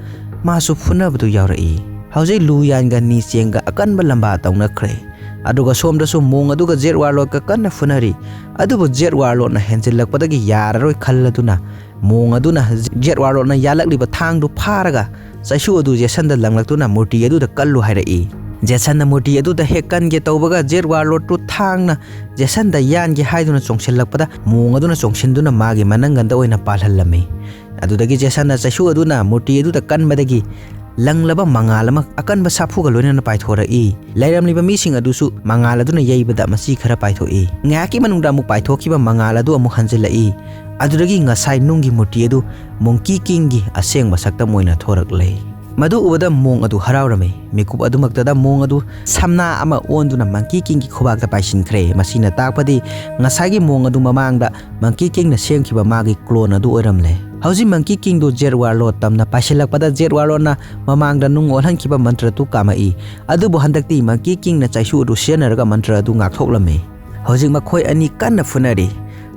ꯃꯥꯁꯨ ꯐꯨꯅꯕꯗꯨ ꯌꯥꯎꯔꯛꯏ꯫ ꯍꯧꯖꯤꯛ ꯂꯨ ꯌꯥꯟꯒ ꯅꯤ ꯆꯦꯡꯒ ꯑꯀꯟꯕ ꯂꯝꯕꯥ ꯇꯧꯅꯈ꯭ꯔꯦ꯫ ꯑꯗꯨꯒ ꯁꯣꯝꯗꯁꯨ ꯃꯣꯡ ꯑꯗꯨꯒ ꯖꯦꯠ ꯋꯥꯔꯂꯣꯔꯗꯀ ꯀꯟꯅ ꯐꯨꯅꯔꯤ꯫ ꯑꯗꯨꯕꯨ ꯖꯦꯠ ꯋꯥꯔꯂꯣꯔꯗꯅ ꯍꯦꯟꯖꯤꯜꯂꯛꯄꯗꯒꯤ ꯌꯥꯔꯔꯣꯏ ꯈꯜꯂꯗꯨꯅ ꯃꯣꯡ ꯑꯗꯨꯅ ꯖꯦꯠ ꯋꯥꯔꯂꯣꯔꯗꯅ ꯌꯥꯜꯂꯛꯂꯤꯕ ꯊꯥꯡꯗꯨ ꯐꯥꯔꯒ ꯆꯩꯁꯨ ꯑꯗꯨ ꯖꯦꯁꯟꯗ ꯂꯪꯂꯛꯇꯨꯅ ꯃꯨꯔꯇꯤ ꯑꯗꯨꯗ ꯀꯜꯂꯨ ꯍꯥꯏꯔꯛꯏ꯫ ꯖꯦꯁꯟꯅ ꯃꯨꯔꯇꯤ ꯑꯗꯨꯗ ꯍꯦꯛ ꯀꯟꯒꯦ ꯇꯧꯕꯒ ꯖꯦꯠ ꯋꯥꯔꯂꯣꯔꯗꯇꯨ ꯊꯥꯡꯅ ꯖꯦꯁꯟꯗ ꯌꯥꯟꯒꯦ ꯍꯥꯏꯗꯨꯅ ꯆꯣꯡꯁꯤꯜꯂꯛꯄꯗ ꯃꯣꯡ ꯑꯗꯨꯅ ꯆꯣꯡꯁꯤꯟꯗꯨꯅ ꯃꯥꯒꯤ ꯃꯅꯪꯒꯟꯗ ꯑꯣꯏꯅ ꯄꯥꯜꯍꯜꯂꯝꯃꯤ꯫ ꯑꯗꯨꯗꯒꯤ ꯖꯦꯁꯟꯅ ꯆꯩꯁꯨ ꯑꯗꯨꯅ ꯃꯨꯔꯇꯤ ꯑꯗꯨꯗ ꯀꯟꯕꯗꯒꯤ ꯂꯪꯂꯕ ꯃꯉꯥꯜ ꯑꯃ ꯑꯀꯟꯕ ꯁꯥꯐꯨꯒ ꯂꯣꯏꯅꯅ ꯄꯥꯏꯊꯣꯔꯛꯏ꯫ ꯂꯩꯔꯝꯂꯤꯕ ꯃꯤꯁꯤꯡ ꯑꯗꯨꯁꯨ ꯃꯉꯥꯜ ꯑꯗꯨꯅ ꯌꯩꯕꯗ ꯃꯆꯤ ꯈꯔ ꯄꯥꯏꯊꯣꯛꯏ꯫ ꯉꯥꯏꯍꯥꯛꯀꯤ ꯃꯅꯨꯡꯗ ꯑꯃꯨꯛ ꯄꯥꯏꯊꯣꯛꯈꯤꯕ ꯃꯉꯥꯜ ꯑꯗꯨ ꯑꯃꯨꯛ ꯍꯟꯖꯤꯜꯂꯛꯏ꯫ ꯑꯗꯨꯗꯒꯤ ꯉꯁꯥꯏ ꯅꯨꯡꯒꯤ ꯃꯨꯔꯇꯤ ꯑꯗꯨ ꯃꯣꯡꯀꯤ ꯀꯤꯡꯒꯤ ꯑꯁꯦꯡꯕ ꯁꯛꯇꯝ ꯑꯣꯏꯅ ꯊꯣꯔꯛꯂꯦ꯫ ꯃꯗꯨ ꯎꯕꯗ ꯃꯣꯡ ꯑꯗꯨ ꯍꯔꯥꯎꯔꯝꯃꯤ꯫ ꯃꯤꯀꯨꯞ ꯑꯗꯨꯃꯛꯇꯗ ꯃꯣꯡ ꯑꯗꯨ ꯁꯝꯅꯥ ꯑꯃ ꯑꯣꯟꯗꯨꯅ ꯃꯪꯀꯤ ꯀꯤꯡꯒꯤ ꯈꯨꯕꯥꯛꯇ ꯄꯥꯏꯁꯤꯟꯈ꯭ꯔꯦ꯫ ꯃꯁꯤꯅ ꯇꯥꯛꯄꯗꯤ ꯉꯁꯥꯏꯒꯤ ꯃꯣꯡ ꯑꯗꯨ ꯃꯃꯥꯡꯗ ꯃꯪꯀꯤ ꯀꯤꯡꯅ ꯁꯦꯝꯈꯤꯕ ꯃꯥꯒꯤ ꯀ꯭ꯂꯣꯟ ꯑꯗꯨ ꯑꯣꯏꯔꯝꯂꯦ꯫ ꯍꯧꯖꯤꯛ ꯃꯪꯀꯤ ꯀꯤꯡꯗꯨ ꯖꯦꯠ ꯋꯥꯔꯂꯣꯔꯗ ꯇꯝꯅ ꯄꯥꯏꯁꯤꯜꯂꯛꯄꯗ ꯖꯦꯠ ꯋꯥꯔꯂꯣꯔꯗꯅ ꯃꯃꯥꯡꯗ ꯅꯨꯡ ꯑꯣꯜꯍꯟꯈꯤꯕ ꯃꯟꯇ꯭ꯔ ꯑꯗꯨ ꯀꯥꯝꯃꯛꯏ꯫ ꯑꯗꯨꯕꯨ ꯍꯟꯗꯛꯇꯤ ꯃꯪꯀꯤ ꯀꯤꯡꯅ ꯆꯩꯁꯨ ꯑꯗꯨ ꯁꯤꯖꯤꯟꯅꯔꯒ ꯃꯟꯇ꯭ꯔ ꯑꯗꯨ ꯉꯥꯛꯊꯣꯛꯂꯝꯃꯤ꯫ ꯍꯧꯖꯤꯛ ꯃꯈꯣꯏ ꯑꯅꯤ ꯀꯟꯅ ꯐꯨꯅꯔꯤ꯫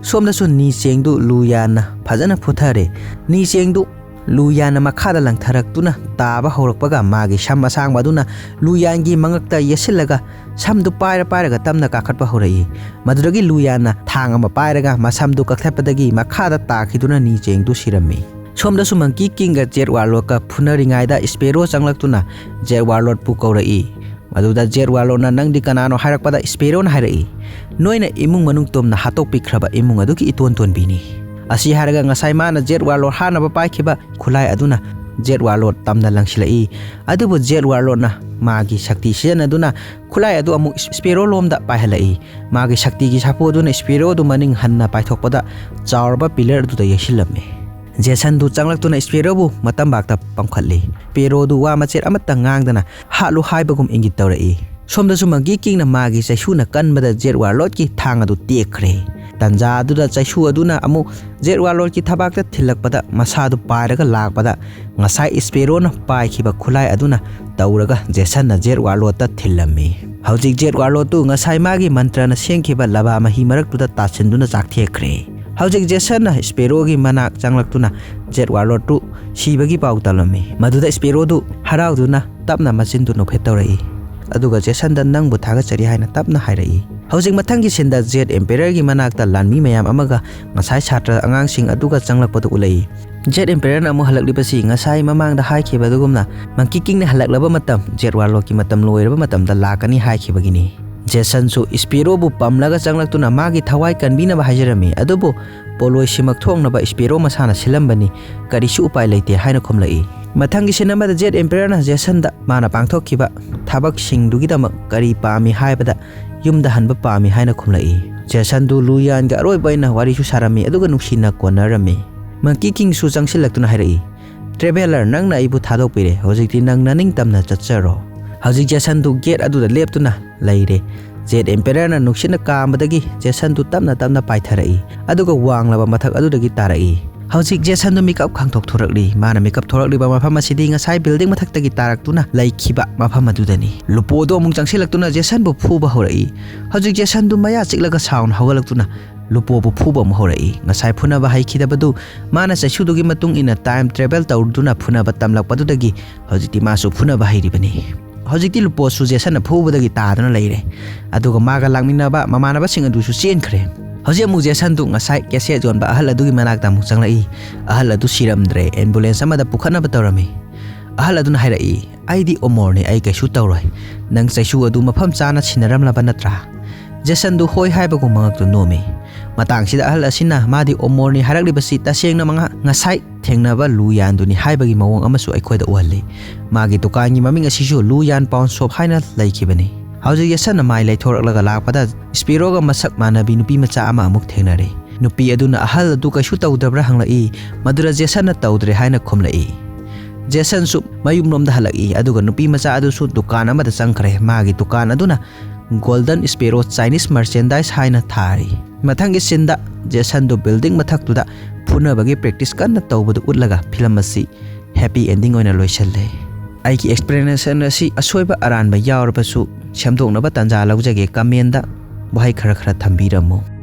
ꯁꯣꯝꯗꯁꯨ ꯅꯤ ꯆꯦꯡꯗꯨ ꯂꯨ ꯌꯥꯟꯅ ꯐꯖꯅ ꯐꯨꯊꯔꯦ꯫ ꯅꯤ ꯆꯦꯡꯗꯨ ꯂꯨ ꯌꯥꯟꯅ ꯃꯈꯥꯗ ꯂꯪꯊꯔꯛꯇꯨꯅ ꯇꯥꯕ ꯍꯧꯔꯛꯄꯒ ꯃꯥꯒꯤ ꯁꯝ ꯑꯁꯥꯡꯕ ꯑꯗꯨꯅ ꯂꯨ ꯌꯥꯟꯒꯤ ꯃꯉꯛꯇ ꯌꯦꯠꯁꯤꯜꯂꯒ ꯁꯝꯗꯨ ꯄꯥꯏꯔ ꯄꯥꯏꯔꯒ ꯇꯞꯅ ꯀꯥꯈꯠꯄ ꯍꯧꯔꯛꯏ꯫ ꯃꯗꯨꯗꯒꯤ ꯂꯨ ꯌꯥꯟꯅ ꯊꯥꯡ ꯑꯃ ꯄꯥꯏꯔꯒ ꯃꯁꯝꯗꯨ ꯀꯛꯊꯠꯄꯗꯒꯤ ꯃꯈꯥꯗ ꯇꯥꯈꯤꯗꯨꯅ ꯅꯤ ꯆꯦꯡꯗꯨ ꯁꯤꯔꯝꯃꯤ꯫ ꯁꯣꯝꯗꯁꯨ ꯃꯪꯀꯤ ꯀꯤꯡꯒ ꯖꯦꯠ ꯋꯥꯔꯂꯣꯔꯗꯀ ꯐꯨꯅꯔꯤꯉꯩꯗ ꯁ꯭ꯄꯦꯔꯣ ꯆꯪꯂꯛꯇꯨꯅ ꯖꯦꯠ ꯋꯥꯔꯂꯣꯔꯗꯄꯨ ꯀꯧꯔꯛꯏ꯫ ꯃꯗꯨꯗ ꯖꯦꯠ ꯋꯥꯔꯂꯣꯔꯗꯅ "ꯅꯪꯗꯤ ꯀꯅꯥꯅꯣ?" ꯍꯥꯏꯔꯛꯄꯗ ꯁ꯭ꯄꯦꯔꯣꯅ ꯍꯥꯏꯔꯛꯏ, "ꯅꯣꯏꯅ ꯏꯃꯨꯡ ꯃꯅꯨꯡ ꯇꯣꯝꯅ ꯍꯥꯠꯇꯣꯛꯄꯤꯈ꯭ꯔꯕ ꯏꯃꯨꯡ ꯑꯗꯨꯒꯤ ꯏꯇꯣꯟ ꯇꯣꯟꯕꯤꯅꯤ"꯫ ꯑꯁꯤ ꯍꯥꯏꯔꯒ ꯉꯁꯥꯏ ꯃꯥꯅ ꯖꯦꯠ ꯋꯥꯔꯂꯣꯔꯗ ꯍꯥꯠꯅꯕ ꯄꯥꯏꯈꯤꯕ ꯈꯨꯠꯂꯥꯏ ꯑꯗꯨꯅ ꯖꯦꯠ ꯋꯥꯔꯂꯣꯔꯗ ꯇꯝꯅ ꯂꯪꯁꯤꯜꯂꯛꯏ꯫ ꯑꯗꯨꯕꯨ ꯖꯦꯠ ꯋꯥꯔꯂꯣꯔꯗꯅ ꯃꯥꯒꯤ ꯁꯛꯇꯤ ꯁꯤꯖꯤꯟꯅꯗꯨꯅ ꯈꯨꯠꯂꯥꯏ ꯑꯗꯨ ꯑꯃꯨꯛ ꯁ꯭ꯄꯦꯔꯣ ꯂꯣꯝꯗ ꯄꯥꯏꯍꯜꯂꯛꯏ꯫ ꯃꯥꯒꯤ ꯁꯛꯇꯤꯒꯤ ꯁꯥꯐꯨ ꯑꯗꯨꯅ ꯁ꯭ꯄꯦꯔꯣ ꯑꯗꯨ ꯃꯅꯤꯡ ꯍꯟꯅ ꯄꯥꯏꯊꯣꯛꯄꯗ ꯆꯥꯎꯔꯕ ꯄꯤꯂꯔ ꯑꯗꯨꯗ ꯌꯩꯁꯤꯜꯂꯝꯃꯤ꯫ ꯖꯦꯁꯟꯗꯨ ꯆꯪꯂꯛꯇꯨꯅ ꯁ꯭ꯄꯦꯔꯣꯕꯨ ꯃꯇꯝꯕꯥꯛꯇ ꯄꯝꯈꯠꯂꯤ꯫ ꯁ꯭ꯄꯦꯔꯣꯗꯨ ꯋꯥ ꯃꯆꯦꯠ ꯑꯃꯠꯇ ꯉꯥꯡꯗꯅ ꯍꯥꯠꯂꯨ ꯍꯥꯏꯕꯒꯨꯝ ꯏꯪꯒꯤꯠ ꯇꯧꯔꯛꯏ꯫ ꯁꯣꯝꯗꯁꯨ ꯃꯪꯀꯤ ꯀꯤꯡꯅ ꯃꯥꯒꯤ ꯆꯩꯁꯨꯅ ꯀꯟꯕꯗ ꯖꯦꯠ ꯋꯥꯔꯂꯣꯔꯗꯀꯤ ꯊꯥꯡ ꯑꯗꯨ ꯇꯦꯛꯈ꯭ꯔꯦ꯫ ꯇꯟꯖꯥ ꯑꯗꯨꯗ ꯆꯩꯁꯨ ꯑꯗꯨꯅ ꯑꯃꯨꯛ ꯖꯦꯠ ꯋꯥꯔꯂꯣꯔꯗꯀꯤ ꯊꯕꯥꯛꯇ ꯊꯤꯜꯂꯛꯄꯗ ꯃꯁꯥꯗꯨ ꯄꯥꯏꯔꯒ ꯂꯥꯛꯄꯗ ꯉꯁꯥꯏ ꯁ꯭ꯄꯦꯔꯣꯅ ꯄꯥꯏꯈꯤꯕ ꯈꯨꯠꯂꯥꯏ ꯑꯗꯨꯅ ꯇꯧꯔꯒ ꯖꯦꯁꯟꯅ ꯖꯦꯠ ꯋꯥꯔꯂꯣꯔꯗꯇ ꯊꯤꯜꯂꯝꯃꯤ꯫ ꯍꯧꯖꯤꯛ ꯖꯦꯠ ꯋꯥꯔꯂꯣꯔꯗꯇꯨ ꯉꯁꯥꯏ ꯃꯥꯒꯤ ꯃꯟꯇ꯭ꯔꯅ ꯁꯦꯝꯈꯤꯕ ꯂꯕꯥ ꯃꯍꯤ ꯃꯔꯛꯇꯨꯗ ꯇꯥꯁꯤꯟꯗꯨꯅ ꯆꯥꯛꯊꯦꯛꯈ꯭ꯔꯦ꯫ ꯍꯧꯖꯤꯛ ꯖꯦꯁꯟꯅ ꯁ꯭ꯄꯦꯔꯣꯒꯤ ꯃꯅꯥꯛ ꯆꯪꯂꯛꯇꯨꯅ ꯖꯦꯠ ꯋꯥꯔꯂꯣꯔꯗꯇꯨ ꯁꯤꯕꯒꯤ ꯄꯥꯎ ꯇꯝꯂꯝꯃꯤ꯫ ꯃꯗꯨꯗ ꯁ꯭ꯄꯦꯔꯣꯗꯨ ꯍꯔꯥꯎꯗꯨꯅ ꯇꯞꯅ ꯃꯆꯤꯟꯗꯨ ꯅꯣꯛꯐꯦꯠ ꯇꯧꯔꯛꯏ꯫ ꯑꯗꯨꯒ ꯖꯦꯁꯟꯗ "ꯅꯪꯕꯨ ꯊꯥꯒꯠꯆꯔꯤ" ꯍꯥꯏꯅ ꯇꯞꯅ ꯍꯥꯏꯔꯛꯏ꯫ ꯍꯧꯖꯤꯛ ꯃꯊꯪꯒꯤ ꯁꯤꯟꯗ ꯖꯦꯠ ꯑꯦꯝꯄꯦꯔꯔꯒꯤ ꯃꯅꯥꯛꯇ ꯂꯥꯟꯃꯤ ꯃꯌꯥꯝ ꯑꯃꯒ ꯉꯁꯥꯏ ꯁꯥꯇ꯭ꯔ ꯑꯉꯥꯡꯁꯤꯡ ꯑꯗꯨꯒ ꯆꯪꯂꯛꯄꯗꯨ ꯎꯠꯂꯛꯏ꯫ ꯖꯦꯠ ꯑꯦꯝꯄꯦꯔꯔꯅ ꯑꯃꯨꯛ ꯍꯜꯂꯛꯂꯤꯕꯁꯤ ꯉꯁꯥꯏ ꯃꯃꯥꯡꯗ ꯍꯥꯏꯈꯤꯕ ꯑꯗꯨꯒꯨꯝꯅ ꯃꯪꯀꯤ ꯀꯤꯡꯅ ꯍꯜꯂꯛꯂꯕ ꯃꯇꯝ, ꯖꯦꯠ ꯋꯥꯔꯂꯣꯔꯗꯀꯤ ꯃꯇꯝ ꯂꯣꯏꯔꯕ ꯃꯇꯝꯗ ꯂꯥꯛꯀꯅꯤ ꯍꯥꯏꯈꯤꯕꯒꯤꯅꯤ꯫ ꯖꯦꯁꯟꯁꯨ ꯁ꯭ꯄꯦꯔꯣꯕꯨ ꯄꯝꯂꯒ ꯆꯪꯂꯛꯇꯨꯅ ꯃꯥꯒꯤ ꯊꯋꯥꯏ ꯀꯟꯕꯤꯅꯕ ꯍꯥꯏꯖꯔꯝꯃꯤ, ꯑꯗꯨꯕꯨ ꯄꯣꯠꯂꯣꯏ ꯁꯤꯃꯛ ꯊꯣꯛꯅꯕ ꯁ꯭ꯄꯦꯔꯣ ꯃꯁꯥꯅ ꯁꯤꯜꯂꯝꯕꯅꯤ, ꯀꯔꯤꯁꯨ ꯎꯄꯥꯏ ꯂꯩꯇꯦ ꯍꯥꯏꯅ ꯈꯨꯝꯂꯛꯏ꯫ ꯃꯊꯪꯒꯤ ꯁꯤꯟ ꯑꯃꯗ ꯖꯦꯠ ꯑꯦꯝꯄꯦꯔꯔꯅ ꯖꯦꯁꯟꯗ ꯃꯥꯅ ꯄꯥꯡꯊꯣꯛꯈꯤꯕ ꯊꯕꯛꯁꯤꯡꯗꯨꯒꯤꯗꯃꯛ ꯀꯔꯤ ꯄꯥꯝꯃꯤ ꯍꯥꯏꯕꯗ, "ꯌꯨꯝꯗ ꯍꯟꯕ ꯄꯥꯝꯃꯤ" ꯍꯥꯏꯅ ꯈꯨꯝꯂꯛꯏ꯫ ꯖꯦꯁꯟꯗꯨ ꯂꯨ ꯌꯥꯟꯒ ꯑꯔꯣꯏꯕ ꯑꯣꯏꯅ ꯋꯥꯔꯤꯁꯨ ꯁꯥꯔꯝꯃꯤ, ꯑꯗꯨꯒ ꯅꯨꯡꯁꯤꯅ ꯀꯣꯟꯅꯔꯝꯃꯤ꯫ ꯃꯪꯀꯤ ꯀꯤꯡꯁꯨ ꯆꯪꯁꯤꯜꯂꯛꯇꯨꯅ ꯍꯥꯏꯔꯛꯏ, "ꯇ꯭ꯔꯦꯚꯦꯂꯔ, ꯅꯪꯅ ꯑꯩꯕꯨ ꯊꯥꯗꯣꯛꯄꯤꯔꯦ, ꯍꯧꯖꯤꯛꯇꯤ ꯅꯪ ꯅꯅꯤꯡꯇꯝꯅ ꯆꯠꯆꯔꯣ"꯫ ꯍꯧꯖꯤꯛ ꯖꯦꯁꯟꯗꯨ ꯒꯦꯠ ꯑꯗꯨꯗ ꯂꯦꯞꯇꯨꯅ ꯂꯩꯔꯦ꯫ ꯖꯦꯠ ꯑꯦꯝꯄꯦꯔꯔꯅ ꯅꯨꯡꯁꯤꯠꯅ ꯀꯥꯝꯕꯗꯒꯤ ꯖꯦꯁꯟꯗꯨ ꯇꯞꯅ ꯇꯞꯅ ꯄꯥꯏꯊꯔꯛꯏ, ꯑꯗꯨꯒ ꯋꯥꯡꯂꯕ ꯃꯊꯛ ꯑꯗꯨꯗꯒꯤ ꯇꯥꯔꯛꯏ꯫ ꯍꯧꯖꯤꯛ ꯖꯦꯁꯟꯗꯨ ꯃꯤꯀꯞ ꯈꯪꯊꯣꯛ ꯊꯣꯔꯛꯂꯤ꯫ ꯃꯥꯅ ꯃꯤꯀꯞ ꯊꯣꯔꯛꯂꯤꯕ ꯃꯐꯝ ꯑꯁꯤꯗꯤ ꯉꯁꯥꯏ ꯕꯤꯜꯗꯤꯡ ꯃꯊꯛꯇꯒꯤ ꯇꯥꯔꯛꯇꯨꯅ ꯂꯩꯈꯤꯕ ꯃꯐꯝ ꯑꯗꯨꯗꯅꯤ꯫ ꯂꯨꯄꯣꯗꯨ ꯑꯃꯨꯛ ꯆꯪꯁꯤꯜꯂꯛꯇꯨꯅ ꯖꯦꯁꯟꯕꯨ ꯐꯨꯕ ꯍꯧꯔꯛꯏ꯫ ꯍꯧꯖꯤꯛ ꯖꯦꯁꯟꯗꯨ ꯃꯌꯥ ꯆꯤꯛꯂꯒ ꯁꯥꯎꯟ ꯍꯧꯒꯠꯂꯛꯇꯨꯅ ꯂꯨꯄꯣꯕꯨ ꯐꯨꯕ ꯑꯃꯨꯛ ꯍꯧꯔꯛꯏ꯫ ꯉꯁꯥꯏ ꯐꯨꯅꯕ ꯍꯩꯈꯤꯗꯕꯗꯨ ꯃꯥꯅ ꯆꯩꯁꯨꯗꯨꯒꯤ ꯃꯇꯨꯡ ꯏꯟꯅ ꯇꯥꯏꯝ ꯇ꯭ꯔꯦꯚꯦꯜ ꯇꯧꯗꯨꯅ ꯐꯨꯅꯕ ꯇꯝꯂꯛꯄꯗꯨꯗꯒꯤ ꯍꯧꯖꯤꯛꯇꯤ ꯃꯥꯁꯨ ꯐꯨꯅꯕ ꯍꯩꯔꯤꯕꯅꯤ꯫ ꯍꯧꯖꯤꯛꯇꯤ ꯂꯨꯄꯣꯁꯨ ꯖꯦꯁꯟꯅ ꯐꯨꯕꯗꯒꯤ ꯇꯥꯗꯨꯅ ꯂꯩꯔꯦ, ꯑꯗꯨꯒ ꯃꯥꯒ ꯂꯥꯛꯃꯤꯟꯅꯕ ꯃꯃꯥꯟꯅꯕꯁꯤꯡ ꯑꯗꯨꯁꯨ ꯆꯦꯟꯈ꯭ꯔꯦ꯫ ꯍꯧꯖꯤꯛ ꯑꯃꯨꯛ ꯖꯦꯁꯟꯗꯨ ꯉꯁꯥꯏ ꯀꯦꯁꯦꯠ ꯌꯣꯟꯕ ꯑꯍꯜ ꯑꯗꯨꯒꯤ ꯃꯅꯥꯛꯇ ꯑꯃꯨꯛ ꯆꯪꯂꯛꯏ꯫ ꯑꯍꯜ ꯑꯗꯨ ꯁꯤꯔꯝꯗ꯭ꯔꯦ, ꯑꯦꯝꯕꯨꯂꯦꯟꯁ ꯑꯃꯗ ꯄꯨꯈꯠꯅꯕ ꯇꯧꯔꯝꯃꯤ꯫ ꯑꯍꯜ ꯑꯗꯨꯅ ꯍꯥꯏꯔꯛꯏ, "ꯑꯩꯗꯤ ꯑꯣꯃꯣꯔꯅꯤ, ꯑꯩ ꯀꯩꯁꯨ ꯇꯧꯔꯣꯏ꯫ ꯅꯪ ꯆꯩꯁꯨ ꯑꯗꯨ ꯃꯐꯝ ꯆꯥꯅ ꯁꯤꯟꯅꯔꯝꯂꯕ ꯅꯠꯇ꯭ꯔꯥ?" ꯖꯦꯁꯟꯗꯨ ꯍꯣꯏ ꯍꯥꯏꯕꯒꯨꯝ ꯃꯉꯛꯇꯨ ꯅꯣꯝꯃꯤ꯫ ꯃꯇꯥꯡꯁꯤꯗ ꯑꯍꯜ ꯑꯁꯤꯅ ꯃꯥꯗꯤ ꯑꯣꯃꯣꯔꯅꯤ ꯍꯥꯏꯔꯛꯂꯤꯕꯁꯤ ꯇꯁꯦꯡꯅ ꯃꯉꯥ-, ꯉꯁꯥꯏ ꯊꯦꯡꯅꯕ ꯂꯨ ꯌꯥꯟꯗꯨꯅꯤ ꯍꯥꯏꯕꯒꯤ ꯃꯑꯣꯡ ꯑꯃꯁꯨ ꯑꯩꯈꯣꯏꯗ ꯎꯍꯜꯂꯤ꯫ ꯃꯥꯒꯤ ꯗꯨꯀꯥꯟꯒꯤ ꯃꯃꯤꯡ ꯑꯁꯤꯁꯨ ꯂꯨ ꯌꯥꯟ ꯄꯥꯎꯟ ꯁꯣꯞ ꯍꯥꯏꯅ ꯂꯩꯈꯤꯕꯅꯤ꯫ ꯍꯧꯖꯤꯛ ꯖꯦꯁꯟꯅ ꯃꯥꯏ ꯂꯩꯊꯣꯔꯛꯂꯒ ꯂꯥꯛꯄꯗ ꯁ꯭ꯄꯤꯔꯣꯒ ꯃꯁꯛ ꯃꯥꯟꯅꯕꯤ ꯅꯨꯄꯤ ꯃꯆꯥ ꯑꯃ ꯑꯃꯨꯛ ꯊꯦꯡꯅꯔꯦ꯫ ꯅꯨꯄꯤ ꯑꯗꯨꯅ ꯑꯍꯜ ꯑꯗꯨ ꯀꯩꯁꯨ ꯇꯧꯗꯕ꯭ꯔꯥ ꯍꯪꯂꯛꯏ꯫ ꯃꯗꯨꯗ ꯖꯦꯁꯟꯅ ꯇꯧꯗ꯭ꯔꯦ ꯍꯥꯏꯅ ꯈꯨꯝꯂꯛꯏ꯫ ꯖꯦꯁꯟꯁꯨ ꯃꯌꯨꯝꯂꯣꯝꯗ ꯍꯜꯂꯛꯏ, ꯑꯗꯨꯒ ꯅꯨꯄꯤ ꯃꯆꯥ ꯑꯗꯨꯁꯨ ꯗꯨꯀꯥꯟ ꯑꯃꯗ ꯆꯪꯈ꯭ꯔꯦ꯫ ꯃꯥꯒꯤ ꯗꯨꯀꯥꯟ ꯑꯗꯨꯅ ꯒꯣꯜꯗꯟ ꯁ꯭ꯄꯦꯔꯣ ꯆꯥꯏꯅꯤꯁ ꯃꯔꯆꯦꯟꯗꯥꯏꯁ ꯍꯥꯏꯅ ꯊꯥꯔꯤ꯫ ꯃꯊꯪꯒꯤ ꯁꯤꯟꯗ ꯖꯦꯁꯟꯗꯨ ꯕꯤꯜꯗꯤꯡ ꯃꯊꯛꯇꯨꯗ ꯐꯨꯅꯕꯒꯤ ꯄ꯭ꯔꯦꯛꯇꯤꯁ ꯀꯟꯅ ꯇꯧꯕꯗꯨ ꯎꯠꯂꯒ ꯐꯤꯂꯝ ꯑꯁꯤ ꯍꯦꯄꯤ ꯑꯦꯟꯗꯤꯡ ꯑꯣꯏꯅ ꯂꯣꯏꯁꯤꯜꯂꯦ꯫ ꯑꯩꯒꯤ ꯑꯦꯛꯁꯄ꯭ꯂꯦꯅꯦꯁꯟ ꯑꯁꯤ ꯑꯁꯣꯏꯕ ꯑꯔꯥꯟꯕ ꯌꯥꯎꯔꯕꯁꯨ ꯁꯦꯝꯗꯣꯛꯅꯕ ꯇꯥꯟꯖꯥ ꯂꯧꯖꯒꯦ꯫ ꯀꯃꯦꯟꯗ ꯋꯥꯍꯩ ꯈꯔ ꯈꯔ ꯊꯝꯕꯤꯔꯝꯃꯨ꯫